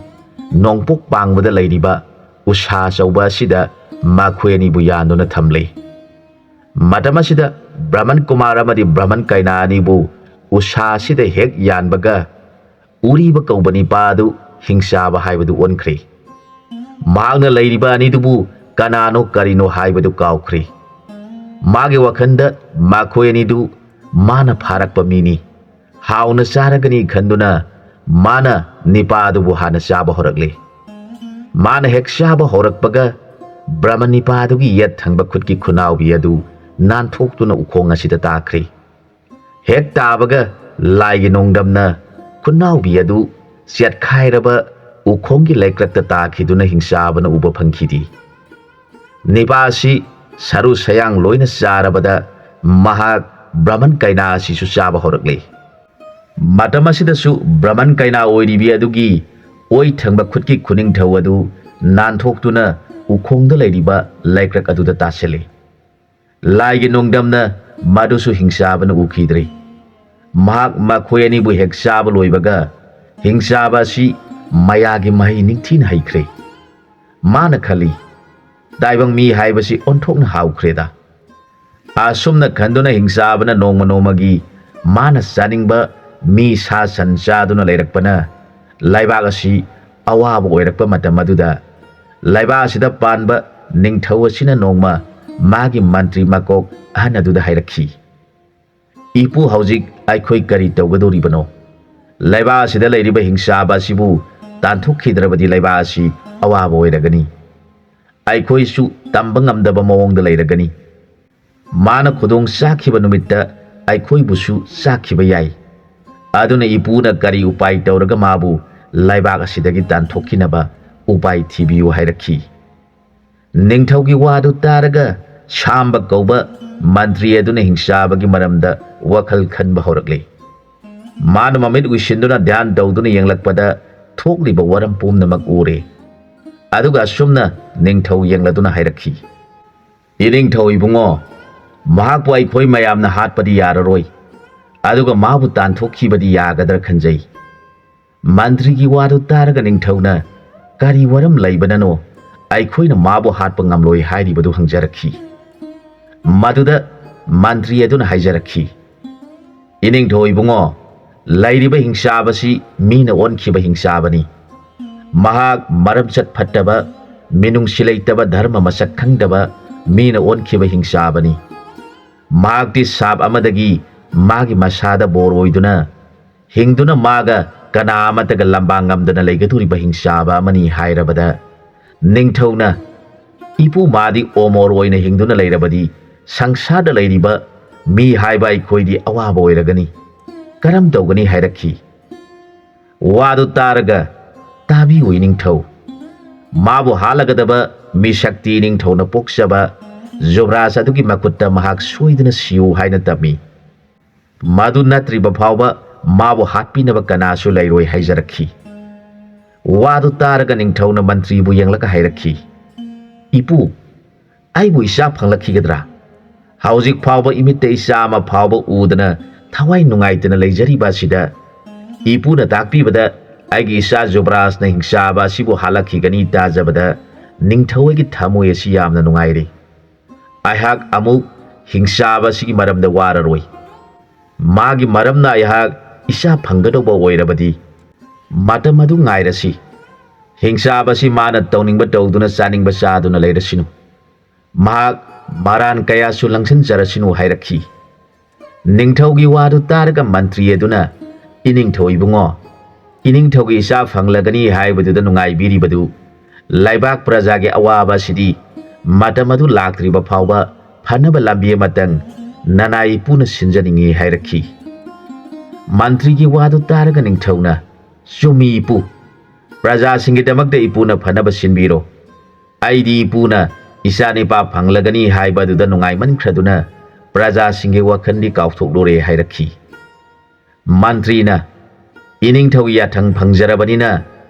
ꯅꯣꯡꯄꯣꯛ ꯄꯥꯡꯕꯗ ꯂꯩꯔꯤꯕ ꯎꯁꯥ ꯑꯆꯧꯕ ꯑꯁꯤꯗ ꯃꯈꯣꯏ ꯑꯅꯤꯕꯨ ꯌꯥꯟꯗꯨꯅ ꯊꯝꯂꯦ꯫ ꯃꯇꯝ ꯑꯁꯤꯗ ꯕ꯭ꯔꯍꯃꯟ ꯀꯨꯃꯥꯔ ꯑꯃꯗꯤ ꯕ꯭ꯔꯍꯃꯟ ꯀꯩꯅꯥ ꯑꯅꯤꯕꯨ ꯎꯁꯥ ꯑꯁꯤꯗ ꯍꯦꯛ ꯌꯥꯟꯕꯒ, ꯎꯔꯤꯕ ꯀꯧꯕ ꯅꯤꯄꯥ ꯑꯗꯨ ꯍꯤꯡꯆꯥꯕ ꯍꯥꯏꯕꯗꯨ ꯑꯣꯟꯈ꯭ꯔꯦ꯫ ꯃꯍꯥꯛꯅ ꯂꯩꯔꯤꯕ ꯑꯅꯤꯗꯨꯕꯨ ꯀꯅꯥꯅꯣ ꯀꯔꯤꯅꯣ ꯍꯥꯏꯕꯗꯨ ꯀꯥꯎꯈ꯭ꯔꯦ꯫ ꯃꯥꯒꯤ ꯋꯥꯈꯜꯗ ꯃꯈꯣꯏ ꯑꯅꯤꯗꯨ ꯃꯥꯅ ꯐꯥꯔꯛꯄ ꯃꯤꯅꯤ, ꯍꯥꯎꯅ ꯆꯥꯔꯒꯅꯤ ꯈꯟꯗꯨꯅ ꯃꯥꯅ ꯅꯤꯄꯥ ꯑꯗꯨꯕꯨ ꯍꯥꯟꯅ ꯆꯥꯕ ꯍꯧꯔꯛꯂꯦ꯫ ꯃꯥꯅ ꯍꯦꯛ ꯆꯥꯕ ꯍꯧꯔꯛꯄꯒ, ꯕ꯭ꯔꯍꯃꯟ ꯅꯤꯄꯥ ꯑꯗꯨꯒꯤ ꯌꯦꯠ ꯊꯪꯕ ꯈꯨꯠꯀꯤ ꯈꯨꯅꯥꯎꯕꯤ ꯑꯗꯨ ꯅꯥꯟꯊꯣꯛꯇꯨꯅ ꯎꯈꯣꯡ ꯑꯁꯤꯗ ꯇꯥꯈ꯭ꯔꯦ꯫ ꯍꯦꯛ ꯇꯥꯕꯒ, ꯂꯥꯏꯒꯤ ꯅꯣꯡꯗꯝꯅ ꯈꯨꯅꯥꯎꯕꯤ ꯑꯗꯨ ꯆꯦꯠꯈꯥꯏꯔꯕ ꯎꯈꯣꯡꯒꯤ ꯂꯩꯀ꯭ꯔꯛꯇ ꯇꯥꯈꯤꯗꯨꯅ ꯍꯤꯡꯆꯥꯕꯅ ꯎꯕ ꯐꯪꯈꯤꯗꯦ꯫ ꯅꯤꯄꯥ ꯑꯁꯤ ꯁꯔꯨ ꯁꯌꯥꯡ ꯂꯣꯏꯅ ꯆꯥꯔꯕꯗ, ꯃꯍꯥꯛ ꯕ꯭ꯔꯍꯃꯟ ꯀꯩꯅꯥ ꯑꯁꯤꯁꯨ ꯆꯥꯕ ꯍꯧꯔꯛꯂꯦ꯫ ꯃꯇꯝ ꯑꯁꯤꯗꯁꯨ ꯕ꯭ꯔꯍꯃꯟ ꯀꯩꯅꯥ ꯑꯣꯏꯔꯤꯕꯤ ꯑꯗꯨꯒꯤ ꯑꯣꯏ ꯊꯪꯕ ꯈꯨꯠꯀꯤ ꯈꯨꯅꯤꯡꯊꯧ ꯑꯗꯨ ꯅꯥꯟꯊꯣꯛꯇꯨꯅ ꯎꯈꯣꯡꯗ ꯂꯩꯔꯤꯕ ꯂꯩꯀ꯭ꯔꯛ ꯑꯗꯨꯗ ꯇꯥꯁꯤꯜꯂꯤ꯫ ꯂꯥꯏꯒꯤ ꯅꯣꯡꯗꯝꯅ ꯃꯗꯨꯁꯨ ꯍꯤꯡꯆꯥꯕꯅ ꯎꯈꯤꯗ꯭ꯔꯦ꯫ ꯃꯍꯥꯛ ꯃꯈꯣꯏ ꯑꯅꯤꯕꯨ ꯍꯦꯛ ꯆꯥꯕ ꯂꯣꯏꯕꯒ ꯍꯤꯡꯆꯥꯕ ꯑꯁꯤ ꯃꯌꯥꯒꯤ ꯃꯍꯩ ꯅꯤꯡꯊꯤꯅ ꯍꯩꯈ꯭ꯔꯦ꯫ ꯃꯥꯅ ꯈꯜꯂꯤ, "ꯇꯥꯏꯕꯪ ꯃꯤ ꯍꯥꯏꯕꯁꯤ ꯑꯣꯟꯊꯣꯛꯅ ꯍꯥꯎꯈ꯭ꯔꯦꯗ"꯫ ꯑꯁꯨꯝꯅ ꯈꯟꯗꯨꯅ ꯍꯤꯡꯆꯥꯕꯅ ꯅꯣꯡꯃ ꯅꯣꯡꯃꯒꯤ ꯃꯥꯅ ꯆꯥꯅꯤꯡꯕ ꯃꯤ ꯁꯥ ꯁꯟ ꯆꯥꯗꯨꯅ ꯂꯩꯔꯛꯄꯅ ꯂꯩꯕꯥꯛ ꯑꯁꯤ ꯑꯋꯥꯕ ꯑꯣꯏꯔꯛꯄ ꯃꯇꯝ ꯑꯗꯨꯗ ꯂꯩꯕꯥꯛ ꯑꯁꯤꯗ ꯄꯥꯟꯕ ꯅꯤꯡꯊꯧ ꯑꯁꯤꯅ ꯅꯣꯡꯃ ꯃꯥꯒꯤ ꯃꯟꯇ꯭ꯔꯤ ꯃꯀꯣꯛ ꯑꯍꯟ ꯑꯗꯨꯗ ꯍꯥꯏꯔꯛꯈꯤ, "ꯏꯄꯨ, ꯍꯧꯖꯤꯛ ꯑꯩꯈꯣꯏ ꯀꯔꯤ ꯇꯧꯒꯗꯧꯔꯤꯕꯅꯣ? ꯂꯩꯕꯥꯛ ꯑꯁꯤꯗ ꯂꯩꯔꯤꯕ ꯍꯤꯡꯆꯥꯕ ꯑꯁꯤꯕꯨ ꯇꯥꯟꯊꯣꯛꯈꯤꯗ꯭ꯔꯕꯗꯤ ꯂꯩꯕꯥꯛ ꯑꯁꯤ ꯑꯋꯥꯕ ꯑꯣꯏꯔꯒꯅꯤ꯫ ꯑꯩꯈꯣꯏꯁꯨ ꯇꯝꯕ ꯉꯝꯗꯕ ꯃꯑꯣꯡꯗ ꯂꯩꯔꯒꯅꯤ꯫ ꯃꯥꯅ ꯈꯨꯗꯣꯡ ꯆꯥꯈꯤꯕ ꯅꯨꯃꯤꯠꯇ ꯑꯩꯈꯣꯏꯕꯨꯁꯨ ꯆꯥꯈꯤꯕ ꯌꯥꯏ꯫ ꯑꯗꯨꯅ ꯏꯄꯨꯅ ꯀꯔꯤ ꯎꯄꯥꯏ ꯇꯧꯔꯒ ꯃꯥꯕꯨ ꯂꯩꯕꯥꯛ ꯑꯁꯤꯗꯒꯤ ꯇꯥꯟꯊꯣꯛꯈꯤꯅꯕ ꯎꯄꯥꯏ ꯊꯤꯕꯤꯌꯨ?" ꯍꯥꯏꯔꯛꯈꯤ꯫ ꯅꯤꯡꯊꯧꯒꯤ ꯋꯥꯗꯨ ꯇꯥꯔꯒ ꯁꯥꯝꯕ ꯀꯧꯕ ꯃꯟꯇ꯭ꯔꯤ ꯑꯗꯨꯅ ꯍꯤꯡꯆꯥꯕꯒꯤ ꯃꯔꯝꯗ ꯋꯥꯈꯜ ꯈꯟꯕ ꯍꯧꯔꯛꯂꯦ꯫ ꯃꯥꯅ ꯃꯃꯤꯠ ꯎꯏꯁꯤꯟꯗꯨꯅ ꯙ꯭ꯌꯥꯟ ꯇꯧꯗꯨꯅ ꯌꯦꯡꯂꯛꯄꯗ ꯊꯣꯛꯂꯤꯕ ꯋꯥꯔꯝ ꯄꯨꯝꯅꯃꯛ ꯎꯔꯦ꯫ ꯑꯗꯨꯒ ꯑꯁꯨꯝꯅ ꯅꯤꯡꯊꯧ ꯌꯦꯡꯂꯗꯨꯅ ꯍꯥꯏꯔꯛꯈꯤ, "ꯏꯅꯤꯡꯊꯧ ꯏꯕꯨꯡꯉꯣ, ꯃꯍꯥꯛꯄꯨ ꯑꯩꯈꯣꯏ ꯃꯌꯥꯝꯅ ꯍꯥꯠꯄꯗꯤ ꯌꯥꯔꯔꯣꯏ, ꯑꯗꯨꯒ ꯃꯥꯕꯨ ꯇꯥꯟꯊꯣꯛꯈꯤꯕꯗꯤ ꯌꯥꯒꯗ꯭ꯔꯥ ꯈꯟꯖꯩ"꯫ ꯃꯟꯇ꯭ꯔꯤꯒꯤ ꯋꯥꯗꯨ ꯇꯥꯔꯒ ꯅꯤꯡꯊꯧꯅ, "ꯀꯔꯤ ꯋꯥꯔꯝ ꯂꯩꯕꯅꯅꯣ ꯑꯩꯈꯣꯏꯅ ꯃꯥꯕꯨ ꯍꯥꯠꯄ ꯉꯝꯂꯣꯏ ꯍꯥꯏꯔꯤꯕꯗꯨ?" ꯍꯪꯖꯔꯛꯈꯤ꯫ ꯃꯗꯨꯗ ꯃꯟꯇ꯭ꯔꯤ ꯑꯗꯨꯅ ꯍꯥꯏꯖꯔꯛꯈꯤ, "ꯏꯅꯤꯡꯊꯧ ꯏꯕꯨꯡꯉꯣ, ꯂꯩꯔꯤꯕ ꯍꯤꯡꯆꯥꯕꯁꯤ ꯃꯤꯅ ꯑꯣꯟꯈꯤꯕ ꯍꯤꯡꯆꯥꯕꯅꯤ꯫ ꯃꯍꯥꯛ ꯃꯔꯝꯆꯠ ꯐꯠꯇꯕ, ꯃꯤꯅꯨꯡꯁꯤ ꯂꯩꯇꯕ, ꯙꯔꯃ ꯃꯁꯛ ꯈꯪꯗꯕ ꯃꯤꯅ ꯑꯣꯟꯈꯤꯕ ꯍꯤꯡꯆꯥꯕꯅꯤ꯫ ꯃꯍꯥꯛꯇꯤ ꯁꯥꯞ ꯑꯃꯗꯒꯤ ꯃꯥꯒꯤ ꯃꯁꯥꯗ ꯕꯣꯔ ꯑꯣꯏꯗꯨꯅ ꯍꯤꯡꯗꯨꯅ ꯃꯥꯒ ꯀꯅꯥ ꯑꯃꯠꯇꯒ ꯂꯝꯕꯥ ꯉꯝꯗꯅ ꯂꯩꯒꯗꯧꯔꯤꯕ ꯍꯤꯡꯆꯥꯕ ꯑꯃꯅꯤ" ꯍꯥꯏꯔꯕꯗ ꯅꯤꯡꯊꯧꯅ, "ꯏꯄꯨ, ꯃꯥꯗꯤ ꯑꯣꯃꯣꯔ ꯑꯣꯏꯅ ꯍꯤꯡꯗꯨꯅ ꯂꯩꯔꯕꯗꯤ ꯁꯪꯁꯥꯔꯗ ꯂꯩꯔꯤꯕ ꯃꯤ ꯍꯥꯏꯕ ꯑꯩꯈꯣꯏꯗꯤ ꯑꯋꯥꯕ ꯑꯣꯏꯔꯒꯅꯤ꯫ ꯀꯔꯝ ꯇꯧꯒꯅꯤ?" ꯍꯥꯏꯔꯛꯈꯤ꯫ ꯋꯥꯗꯨ ꯇꯥꯔꯒ, "ꯇꯥꯕꯤꯌꯨ ꯏꯅꯤꯡꯊꯧ, ꯃꯥꯕꯨ ꯍꯥꯠꯂꯒꯗꯕ ꯃꯤꯁꯛꯇꯤ ꯏꯅꯤꯡꯊꯧꯅ ꯄꯣꯛꯆꯕ ꯖꯨꯕꯔꯥꯖ ꯑꯗꯨꯒꯤ ꯃꯈꯨꯠꯇ ꯃꯍꯥꯛ ꯁꯣꯏꯗꯅ ꯁꯤꯌꯨ ꯍꯥꯏꯅ ꯇꯝꯃꯤ꯫ ꯃꯗꯨ ꯅꯠꯇ꯭ꯔꯤꯕ ꯐꯥꯎꯕ ꯃꯥꯕꯨ ꯍꯥꯠꯄꯤꯅꯕ ꯀꯅꯥꯁꯨ ꯂꯩꯔꯣꯏ ꯍꯥꯏꯖꯔꯛꯈꯤ꯫ ꯋꯥꯗꯨ ꯇꯥꯔꯒ ꯅꯤꯡꯊꯧꯅ ꯃꯟꯇ꯭ꯔꯤꯕꯨ ꯌꯦꯡꯂꯒ ꯍꯥꯏꯔꯛꯈꯤ, "ꯏꯄꯨ, ꯑꯩꯕꯨ ꯏꯆꯥ ꯐꯪꯂꯛꯈꯤꯒꯗ꯭ꯔꯥ? ꯍꯧꯖꯤꯛ ꯐꯥꯎꯕ ꯏꯃꯤꯠꯇ ꯏꯆꯥ ꯑꯃ ꯐꯥꯎꯕ ꯎꯗꯅ ꯊꯋꯥꯏ ꯅꯨꯡꯉꯥꯏꯇꯅ ꯂꯩꯖꯔꯤꯕ ꯑꯁꯤꯗ ꯏꯄꯨꯅ ꯇꯥꯛꯄꯤꯕꯗ ꯑꯩꯒꯤ ꯏꯆꯥ ꯖꯨꯕꯔꯥꯖꯅ ꯍꯤꯡꯆꯥꯕ ꯑꯁꯤꯕꯨ ꯍꯥꯠꯂꯛꯈꯤꯒꯅꯤ ꯇꯥꯖꯕꯗ ꯅꯤꯡꯊꯧ ꯑꯩꯒꯤ ꯊꯃꯣꯏ ꯑꯁꯤ ꯌꯥꯝꯅ ꯅꯨꯡꯉꯥꯏꯔꯦ꯫ ꯑꯩꯍꯥꯛ ꯑꯃꯨꯛ ꯍꯤꯡꯆꯥꯕ ꯑꯁꯤꯒꯤ ꯃꯔꯝꯗ ꯋꯥꯔꯔꯣꯏ꯫ ꯃꯥꯒꯤ ꯃꯔꯝꯅ ꯑꯩꯍꯥꯛ ꯏꯆꯥ ꯐꯪꯒꯗꯧꯕ ꯑꯣꯏꯔꯕꯗꯤ ꯃꯇꯝ ꯑꯗꯨ ꯉꯥꯏꯔꯁꯤ꯫ ꯍꯤꯡꯆꯥꯕ ꯑꯁꯤ ꯃꯥꯅ ꯇꯧꯅꯤꯡꯕ ꯇꯧꯗꯨꯅ ꯆꯥꯅꯤꯡꯕ ꯆꯥꯗꯨꯅ ꯂꯩꯔꯁꯤꯅꯨ꯫ ꯃꯍꯥꯛ ꯃꯔꯥꯟ ꯀꯌꯥꯁꯨ ꯂꯪꯁꯤꯟꯖꯔꯁꯤꯅꯨ" ꯍꯥꯏꯔꯛꯈꯤ꯫ ꯅꯤꯡꯊꯧꯒꯤ ꯋꯥꯗꯨ ꯇꯥꯔꯒ ꯃꯟꯇ꯭ꯔꯤ ꯑꯗꯨꯅ, "ꯏꯅꯤꯡꯊꯧ ꯏꯕꯨꯡꯉꯣ, ꯏꯅꯤꯡꯊꯧꯒꯤ ꯏꯆꯥ ꯐꯪꯂꯒꯅꯤ ꯍꯥꯏꯕꯗꯨꯗ ꯅꯨꯡꯉꯥꯏꯕꯤꯔꯤꯕꯗꯨ, ꯂꯩꯕꯥꯛ ꯄ꯭ꯔꯖꯥꯒꯤ ꯑꯋꯥꯕ ꯑꯁꯤꯗꯤ ꯃꯇꯝ ꯑꯗꯨ ꯂꯥꯛꯇ꯭ꯔꯤꯕ ꯐꯥꯎꯕ ꯐꯅꯕ ꯂꯝꯕꯤ ꯑꯃꯇꯪ ꯅꯅꯥꯏ ꯏꯄꯨꯅ ꯁꯤꯟꯖꯅꯤꯡꯏ" ꯍꯥꯏꯔꯛꯈꯤ꯫ ꯃꯟꯇ꯭ꯔꯤꯒꯤ ꯋꯥꯗꯨ ꯇꯥꯔꯒ ꯅꯤꯡꯊꯧꯅ, "ꯆꯨꯝꯃꯤ ꯏꯄꯨ, ꯄ꯭ꯔꯖꯥꯁꯤꯡꯒꯤꯗꯃꯛꯇ ꯏꯄꯨꯅ ꯐꯅꯕ ꯁꯤꯟꯕꯤꯔꯣ꯫ ꯑꯩꯗꯤ ꯏꯄꯨꯅ ꯏꯆꯥ ꯅꯤꯄꯥ ꯐꯪꯂꯒꯅꯤ ꯍꯥꯏꯕ ꯑꯗꯨꯗ ꯅꯨꯡꯉꯥꯏꯃꯟꯈ꯭ꯔꯗꯨꯅ ꯄ꯭ꯔꯖꯥꯁꯤꯡꯒꯤ ꯋꯥꯈꯜꯗꯤ ꯀꯥꯎꯊꯣꯛꯂꯨꯔꯦ" ꯍꯥꯏꯔꯛꯈꯤ꯫ ꯃꯟꯇ꯭ꯔꯤꯅ, "ꯏꯅꯤꯡꯊꯧꯒꯤ ꯌꯥꯊꯪ ꯐꯪꯖꯔꯕꯅꯤꯅ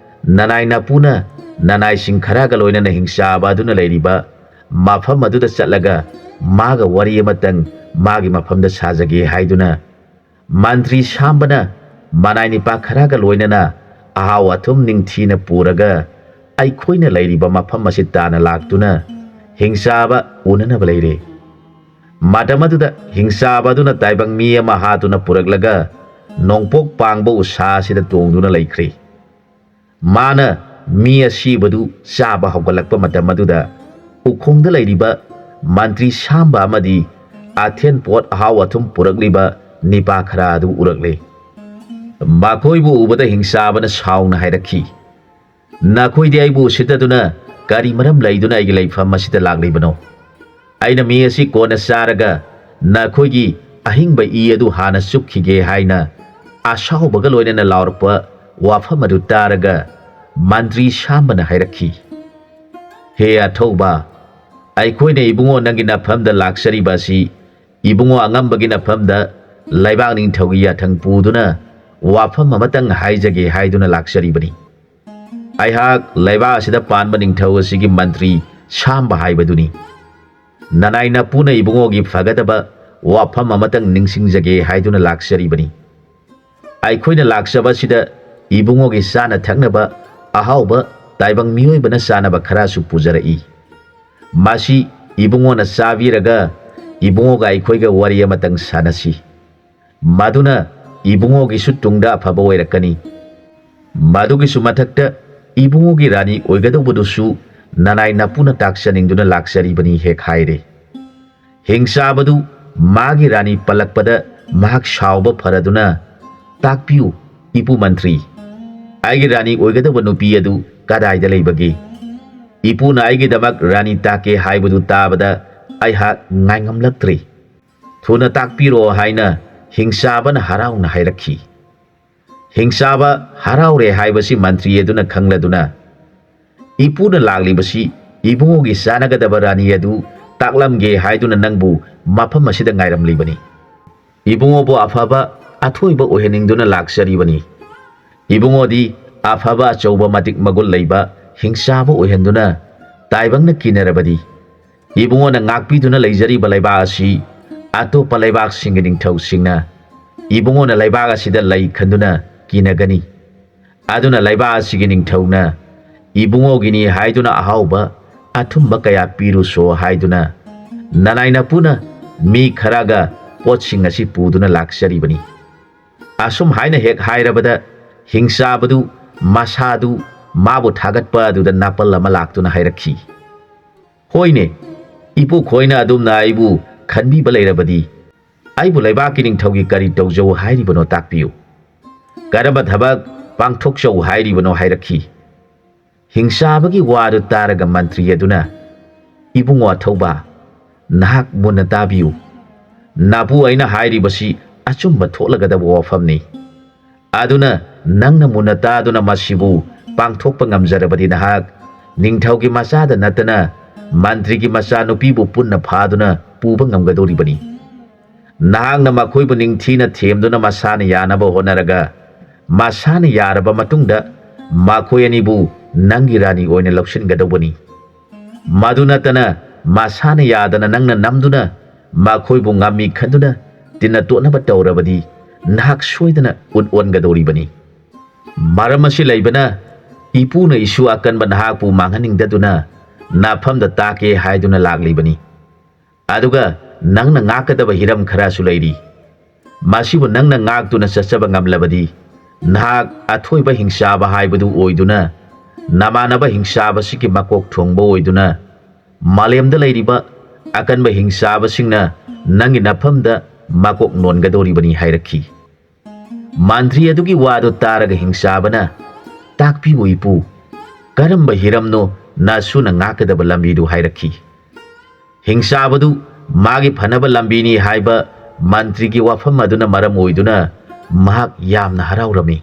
ꯅꯅꯥꯏ ꯅꯄꯨꯅ ꯅꯅꯥꯏꯁꯤꯡ ꯈꯔꯒ ꯂꯣꯏꯅꯅ ꯍꯤꯡꯆꯥꯕ ꯑꯗꯨꯅ ꯂꯩꯔꯤꯕ ꯃꯐꯝ ꯑꯗꯨꯗ ꯆꯠꯂꯒ ꯃꯥꯒ ꯋꯥꯔꯤ ꯑꯃꯇꯪ ꯃꯥꯒꯤ ꯃꯐꯝꯗ ꯁꯥꯖꯒꯦ" ꯍꯥꯏꯗꯨꯅ ꯃꯟꯇ꯭ꯔꯤ ꯁꯥꯝꯕꯅ ꯃꯅꯥꯏ ꯅꯤꯄꯥ ꯈꯔꯒ ꯂꯣꯏꯅꯅ ꯑꯍꯥꯎ ꯑꯊꯨꯝ ꯅꯤꯡꯊꯤꯅ ꯄꯨꯔꯒ ꯑꯩꯈꯣꯏꯅ ꯂꯩꯔꯤꯕ ꯃꯐꯝ ꯑꯁꯤ ꯇꯥꯟꯅ ꯂꯥꯛꯇꯨꯅ ꯍꯤꯡꯆꯥꯕ ꯎꯅꯅꯕ ꯂꯩꯔꯦ꯫ ꯃꯇꯝ ꯑꯗꯨꯗ ꯍꯤꯡꯆꯥꯕ ꯑꯗꯨꯅ ꯇꯥꯏꯕꯪ ꯃꯤ ꯑꯃ ꯍꯥꯠꯇꯨꯅ ꯄꯨꯔꯛꯂꯒ ꯅꯣꯡꯄꯣꯛ ꯄꯥꯡꯕ ꯎꯁꯥ ꯑꯁꯤꯗ ꯇꯣꯡꯗꯨꯅ ꯂꯩꯈ꯭ꯔꯦ꯫ ꯃꯥꯅ ꯃꯤ ꯑꯁꯤꯕꯗꯨ ꯆꯥꯕ ꯍꯧꯒꯠꯂꯛꯄ ꯃꯇꯝ ꯑꯗꯨꯗ ꯎꯈꯣꯡꯗ ꯂꯩꯔꯤꯕ ꯃꯟꯇ꯭ꯔꯤ ꯁꯥꯝꯕ ꯑꯃꯗꯤ ꯑꯊꯦꯟ ꯄꯣꯠ ꯑꯍꯥꯎ ꯑꯊꯨꯝ ꯄꯨꯔꯛꯂꯤꯕ ꯅꯤꯄꯥ ꯈꯔ ꯑꯗꯨ ꯎꯔꯛꯂꯦ꯫ ꯃꯈꯣꯏꯕꯨ ꯎꯕꯗ ꯍꯤꯡꯆꯥꯕꯅ ꯁꯥꯎꯅ ꯍꯥꯏꯔꯛꯈꯤ, "ꯅꯈꯣꯏꯗꯤ ꯑꯩꯕꯨ ꯎꯁꯤꯠꯇꯗꯨꯅ ꯀꯔꯤ ꯃꯔꯝ ꯂꯩꯗꯨꯅ ꯑꯩꯒꯤ ꯂꯩꯐꯝ ꯑꯁꯤꯗ ꯂꯥꯛꯂꯤꯕꯅꯣ? ꯑꯩꯅ ꯃꯤ ꯑꯁꯤ ꯀꯣꯟꯅ ꯆꯥꯔꯒ ꯅꯈꯣꯏꯒꯤ ꯑꯍꯤꯡꯕ ꯏ ꯑꯗꯨ ꯍꯥꯟꯅ ꯆꯨꯞꯈꯤꯒꯦ" ꯍꯥꯏꯅ ꯑꯁꯥꯎꯕꯒ ꯂꯣꯏꯅꯅ ꯂꯥꯎꯔꯛꯄ ꯋꯥꯐꯝ ꯑꯗꯨ ꯇꯥꯔꯒ ꯃꯟꯇ꯭ꯔꯤ ꯁꯥꯝꯕꯅ ꯍꯥꯏꯔꯛꯈꯤ, "ꯍꯦ ꯑꯊꯧꯕ, ꯑꯩꯈꯣꯏꯅ ꯏꯕꯨꯡꯉꯣ ꯅꯪꯒꯤ ꯅꯐꯝꯗ ꯂꯥꯛꯆꯔꯤꯕ ꯑꯁꯤ ꯏꯕꯨꯡꯉꯣ ꯑꯉꯝꯕꯒꯤ ꯅꯐꯝꯗ ꯂꯩꯕꯥꯛ ꯅꯤꯡꯊꯧꯒꯤ ꯌꯥꯊꯪ ꯄꯨꯗꯨꯅ ꯋꯥꯐꯝ ꯑꯃꯇꯪ ꯍꯥꯏꯖꯒꯦ ꯍꯥꯏꯗꯨꯅ ꯂꯥꯛꯆꯔꯤꯕꯅꯤ꯫ ꯑꯩꯍꯥꯛ ꯂꯩꯕꯥꯛ ꯑꯁꯤꯗ ꯄꯥꯟꯕ ꯅꯤꯡꯊꯧ ꯑꯁꯤꯒꯤ ꯃꯟꯇ꯭ꯔꯤ ꯁꯥꯝꯕ ꯍꯥꯏꯕꯗꯨꯅꯤ꯫ ꯅꯅꯥꯏ ꯅꯄꯨꯅ ꯏꯕꯨꯡꯉꯣꯒꯤ ꯐꯒꯗꯕ ꯋꯥꯐꯝ ꯑꯃꯇꯪ ꯅꯤꯡꯁꯤꯡꯖꯒꯦ ꯍꯥꯏꯗꯨꯅ ꯂꯥꯛꯆꯔꯤꯕꯅꯤ꯫ ꯑꯩꯈꯣꯏꯅ ꯂꯥꯛꯆꯕ ꯑꯁꯤꯗ ꯏꯕꯨꯡꯉꯣꯒꯤ ꯆꯥꯅ ꯊꯛꯅꯕ ꯑꯍꯥꯎꯕ ꯇꯥꯏꯕꯪ ꯃꯤꯑꯣꯏꯕꯅ ꯆꯥꯅꯕ ꯈꯔꯁꯨ ꯄꯨꯖꯔꯛꯏ꯫ ꯃꯁꯤ ꯏꯕꯨꯡꯉꯣꯅ ꯆꯥꯕꯤꯔꯒ ꯏꯕꯨꯡꯉꯣꯒ ꯑꯩꯈꯣꯏꯒ ꯋꯥꯔꯤ ꯑꯃꯇꯪ ꯁꯥꯟꯅꯁꯤ꯫ ꯃꯗꯨꯅ ꯏꯕꯨꯡꯉꯣꯒꯤꯁꯨ ꯇꯨꯡꯗ ꯑꯐꯕ ꯑꯣꯏꯔꯛꯀꯅꯤ꯫ ꯃꯗꯨꯒꯤꯁꯨ ꯃꯊꯛꯇ ꯏꯕꯨꯡꯉꯣꯒꯤ ꯔꯥꯅꯤ ꯑꯣꯏꯒꯗꯧꯕꯗꯨꯁꯨ ꯅꯅꯥꯏ ꯅꯄꯨꯅ ꯇꯥꯛꯆꯅꯤꯡꯗꯨꯅ ꯂꯥꯛꯆꯔꯤꯕꯅꯤ ꯍꯦꯛ ꯍꯥꯏꯔꯦ꯫ ꯍꯤꯡꯆꯥꯕꯗꯨ ꯃꯥꯒꯤ ꯔꯥꯅꯤ ꯄꯜꯂꯛꯄꯗ ꯃꯍꯥꯛ ꯁꯥꯎꯕ ꯐꯔꯗꯨꯅ, "ꯇꯥꯛꯄꯤꯌꯨ, ꯏꯄꯨ ꯃꯟꯇ꯭ꯔꯤ, ꯑꯩꯒꯤ ꯔꯥꯅꯤ ꯑꯣꯏꯒꯗꯧꯕ ꯅꯨꯄꯤ ꯑꯗꯨ ꯀꯗꯥꯏꯗ ꯂꯩꯕꯒꯦ? ꯏꯄꯨꯅ ꯑꯩꯒꯤꯗꯃꯛ ꯔꯥꯅꯤ ꯇꯥꯛꯀꯦ ꯍꯥꯏꯕꯗꯨ ꯇꯥꯕꯗ ꯑꯩꯍꯥꯛ ꯉꯥꯏꯉꯝꯂꯛꯇ꯭ꯔꯦ꯫ ꯊꯨꯅ ꯇꯥꯛꯄꯤꯔꯣ" ꯍꯥꯏꯅ ꯍꯤꯡꯆꯥꯕꯅ ꯍꯔꯥꯎꯅ ꯍꯥꯏꯔꯛꯈꯤ꯫ ꯍꯤꯡꯆꯥꯕ ꯍꯔꯥꯎꯔꯦ ꯍꯥꯏꯕꯁꯤ ꯃꯟꯇ꯭ꯔꯤ ꯑꯗꯨꯅ ꯈꯪꯂꯗꯨꯅ, "ꯏꯄꯨꯅ ꯂꯥꯛꯂꯤꯕꯁꯤ ꯏꯕꯨꯡꯉꯣꯒꯤ ꯆꯥꯅꯒꯗꯕ ꯔꯥꯅꯤ ꯑꯗꯨ ꯇꯥꯛꯂꯝꯒꯦ ꯍꯥꯏꯗꯨꯅ ꯅꯪꯕꯨ ꯃꯐꯝ ꯑꯁꯤꯗ ꯉꯥꯏꯔꯝꯂꯤꯕꯅꯤ꯫ ꯏꯕꯨꯡꯉꯣꯕꯨ ꯑꯐꯕ ꯑꯊꯣꯏꯕ ꯑꯣꯏꯍꯟꯅꯤꯡꯗꯨꯅ ꯂꯥꯛꯆꯔꯤꯕꯅꯤ꯫ ꯏꯕꯨꯡꯉꯣꯗꯤ ꯑꯐꯕ ꯑꯆꯧꯕ ꯃꯇꯤꯛ ꯃꯒꯨꯟ ꯂꯩꯕ ꯍꯤꯡꯆꯥꯕ ꯑꯣꯏꯍꯟꯗꯨꯅ ꯇꯥꯏꯕꯪꯅ ꯀꯤꯅꯔꯕꯗꯤ ꯏꯕꯨꯡꯉꯣꯅ ꯉꯥꯛꯄꯤꯗꯨꯅ ꯂꯩꯖꯔꯤꯕ ꯂꯩꯕꯥꯛ ꯑꯁꯤ ꯑꯇꯣꯞꯄ ꯂꯩꯕꯥꯛꯁꯤꯡꯒꯤ ꯅꯤꯡꯊꯧꯁꯤꯡꯅ ꯏꯕꯨꯡꯉꯣꯅ ꯂꯩꯕꯥꯛ ꯑꯁꯤꯗ ꯂꯩ ꯈꯟꯗꯨꯅ ꯀꯤꯅꯒꯅꯤ꯫ ꯑꯗꯨꯅ ꯂꯩꯕꯥꯛ ꯑꯁꯤꯒꯤ ꯅꯤꯡꯊꯧꯅ ꯏꯕꯨꯡꯉꯣꯒꯤꯅꯤ ꯍꯥꯏꯗꯨꯅ ꯑꯍꯥꯎꯕ ꯑꯊꯨꯝꯕ ꯀꯌꯥ ꯄꯤꯔꯨꯁꯣ" ꯍꯥꯏꯗꯨꯅ ꯅꯅꯥꯏ ꯅꯄꯨꯅ ꯃꯤ ꯈꯔꯒ ꯄꯣꯠꯁꯤꯡ ꯑꯁꯤ ꯄꯨꯗꯨꯅ ꯂꯥꯛꯆꯔꯤꯕꯅꯤ꯫ ꯑꯁꯨꯝ ꯍꯥꯏꯅ ꯍꯦꯛ ꯍꯥꯏꯔꯕꯗ ꯍꯤꯡꯆꯥꯕꯗꯨ ꯃꯁꯥꯗꯨ ꯃꯥꯕꯨ ꯊꯥꯒꯠꯄ ꯑꯗꯨꯗ ꯅꯥꯄꯜ ꯑꯃ ꯂꯥꯛꯇꯨꯅ ꯍꯥꯏꯔꯛꯈꯤ, "ꯍꯣꯏꯅꯦ, ꯏꯄꯨ ꯈꯣꯏꯅ ꯑꯗꯨꯝꯅ ꯑꯩꯕꯨ ꯈꯟꯕꯤꯕ ꯂꯩꯔꯕꯗꯤ ꯑꯩꯕꯨ ꯂꯩꯕꯥꯛꯀꯤ ꯅꯤꯡꯊꯧꯒꯤ ꯀꯔꯤ ꯇꯧꯖꯧ ꯍꯥꯏꯔꯤꯕꯅꯣ ꯇꯥꯛꯄꯤꯌꯨ꯫ ꯀꯔꯝꯕ ꯊꯕꯛ ꯄꯥꯡꯊꯣꯛꯆꯧ ꯍꯥꯏꯔꯤꯕꯅꯣ?" ꯍꯥꯏꯔꯛꯈꯤ꯫ ꯍꯤꯡꯆꯥꯕꯒꯤ ꯋꯥꯗꯨ ꯇꯥꯔꯒ ꯃꯟꯇ꯭ꯔꯤ ꯑꯗꯨꯅ, "ꯏꯕꯨꯡꯉꯣ ꯑꯊꯧꯕ, ꯅꯍꯥꯛ ꯃꯨꯟꯅ ꯇꯥꯕꯤꯌꯨ꯫ ꯅꯥꯄꯨ ꯑꯩꯅ ꯍꯥꯏꯔꯤꯕꯁꯤ ꯑꯆꯨꯝꯕ ꯊꯣꯛꯂꯒꯗꯕ ꯋꯥꯐꯝꯅꯤ꯫ ꯑꯗꯨꯅ ꯅꯪꯅ ꯃꯨꯟꯅ ꯇꯥꯗꯨꯅ ꯃꯁꯤꯕꯨ ꯄꯥꯡꯊꯣꯛꯄ ꯉꯝꯖꯔꯕꯗꯤ ꯅꯍꯥꯛ ꯅꯤꯡꯊꯧꯒꯤ ꯃꯆꯥꯗ ꯅꯠꯇꯅ ꯃꯟꯇ꯭ꯔꯤꯒꯤ ꯃꯆꯥꯅꯨꯄꯤꯕꯨ ꯄꯨꯟꯅ ꯐꯥꯗꯨꯅ ꯄꯨꯕ ꯉꯝꯒꯗꯧꯔꯤꯕꯅꯤ꯫ ꯅꯍꯥꯛꯅ ꯃꯈꯣꯏꯕꯨ ꯅꯤꯡꯊꯤꯅ ꯊꯦꯝꯗꯨꯅ ꯃꯁꯥꯅ ꯌꯥꯅꯕ ꯍꯣꯠꯅꯔꯒ, ꯃꯁꯥꯅ ꯌꯥꯔꯕ ꯃꯇꯨꯡꯗ ꯃꯈꯣꯏ ꯑꯅꯤꯕꯨ ꯅꯪꯒꯤ ꯔꯥꯅꯤ ꯑꯣꯏꯅ ꯂꯧꯁꯤꯟꯒꯗꯧꯕꯅꯤ꯫ ꯃꯗꯨ ꯅꯠꯇꯅ ꯃꯁꯥꯅ ꯌꯥꯗꯅ ꯅꯪꯅ ꯅꯝꯗꯨꯅ ꯃꯈꯣꯏꯕꯨ ꯉꯝꯃꯤ ꯈꯟꯗꯨꯅ ꯇꯤꯟꯅ ꯇꯣꯠꯅꯕ ꯇꯧꯔꯕꯗꯤ ꯅꯍꯥꯛ ꯁꯣꯏꯗꯅ ꯎꯠ ꯑꯣꯟꯒꯗꯧꯔꯤꯕꯅꯤ꯫ ꯃꯔꯝ ꯑꯁꯤ ꯂꯩꯕꯅ ꯏꯄꯨꯅ ꯏꯁꯨ ꯑꯀꯟꯕ ꯅꯍꯥꯛꯄꯨ ꯃꯥꯡꯍꯟꯅꯤꯡꯗꯗꯨꯅ ꯅꯐꯝꯗ ꯇꯥꯛꯀꯦ ꯍꯥꯏꯗꯨꯅ ꯂꯥꯛꯂꯤꯕꯅꯤ꯫ ꯑꯗꯨꯒ ꯅꯪꯅ ꯉꯥꯛꯀꯗꯕ ꯍꯤꯔꯝ ꯈꯔꯁꯨ ꯂꯩꯔꯤ꯫ ꯃꯁꯤꯕꯨ ꯅꯪꯅ ꯉꯥꯛꯇꯨꯅ ꯆꯠꯆꯕ ꯉꯝꯂꯕꯗꯤ ꯅꯍꯥꯛ ꯑꯊꯣꯏꯕ ꯍꯤꯡꯆꯥꯕ ꯍꯥꯏꯕꯗꯨ ꯑꯣꯏꯗꯨꯅ, ꯅꯃꯥꯟꯅꯕ ꯍꯤꯡꯆꯥꯕꯁꯤꯒꯤ ꯃꯀꯣꯛ ꯊꯣꯡꯕ ꯑꯣꯏꯗꯨꯅ, ꯃꯥꯂꯦꯝꯗ ꯂꯩꯔꯤꯕ ꯑꯀꯟꯕ ꯍꯤꯡꯆꯥꯕꯁꯤꯡꯅ ꯅꯪꯒꯤ ꯅꯐꯝꯗ ꯃꯀꯣꯛ ꯅꯣꯟꯒꯗꯧꯔꯤꯕꯅꯤ ꯍꯥꯏꯔꯛꯈꯤ꯫ ꯃꯟꯇ꯭ꯔꯤ ꯑꯗꯨꯒꯤ ꯋꯥꯗꯨ ꯇꯥꯔꯒ ꯍꯤꯡꯆꯥꯕꯅ, "ꯇꯥꯛꯄꯤꯌꯨ ꯏꯄꯨ, ꯀꯔꯝꯕ ꯍꯤꯔꯝꯅꯣ ꯅꯁꯨꯅ ꯉꯥꯛꯀꯗꯕ ꯂꯝꯕꯤꯗꯨ?" ꯍꯥꯏꯔꯛꯈꯤ꯫ ꯍꯤꯡꯆꯥꯕꯗꯨ ꯃꯥꯒꯤ ꯐꯅꯕ ꯂꯝꯕꯤꯅꯤ ꯍꯥꯏꯕ ꯃꯟꯇ꯭ꯔꯤꯒꯤ ꯋꯥꯐꯝ ꯑꯗꯨꯅ ꯃꯔꯝ ꯑꯣꯏꯗꯨꯅ ꯃꯍꯥꯛ ꯌꯥꯝꯅ ꯍꯔꯥꯎꯔꯝꯃꯤ꯫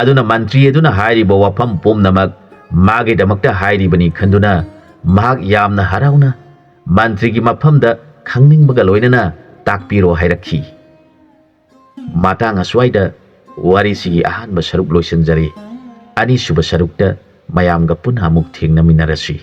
ꯑꯗꯨꯅ ꯃꯟꯇ꯭ꯔꯤ ꯑꯗꯨꯅ ꯍꯥꯏꯔꯤꯕ ꯋꯥꯐꯝ ꯄꯨꯝꯅꯃꯛ ꯃꯥꯒꯤꯗꯃꯛꯇ ꯍꯥꯏꯔꯤꯕꯅꯤ ꯈꯟꯗꯨꯅ ꯃꯍꯥꯛ ꯌꯥꯝꯅ ꯍꯔꯥꯎꯅ ꯃꯟꯇ꯭ꯔꯤꯒꯤ ꯃꯐꯝꯗ ꯈꯪꯅꯤꯡꯕꯒ ꯂꯣꯏꯅꯅ ꯇꯥꯛꯄꯤꯔꯣ ꯍꯥꯏꯔꯛꯈꯤ꯫ ꯃꯇꯥꯡ ꯑꯁ꯭ꯋꯥꯏꯗ ꯋꯥꯔꯤꯁꯤꯒꯤ ꯑꯍꯥꯟꯕ ꯁꯔꯨꯛ ꯂꯣꯏꯁꯤꯟꯖꯔꯦ꯫ ꯑꯅꯤꯁꯨꯕ ꯁꯔꯨꯛꯇ ꯃꯌꯥꯝꯒ ꯄꯨꯟꯅ ꯑꯃꯨꯛ ꯊꯦꯡꯅꯃꯤꯟꯅꯔꯁꯤ꯫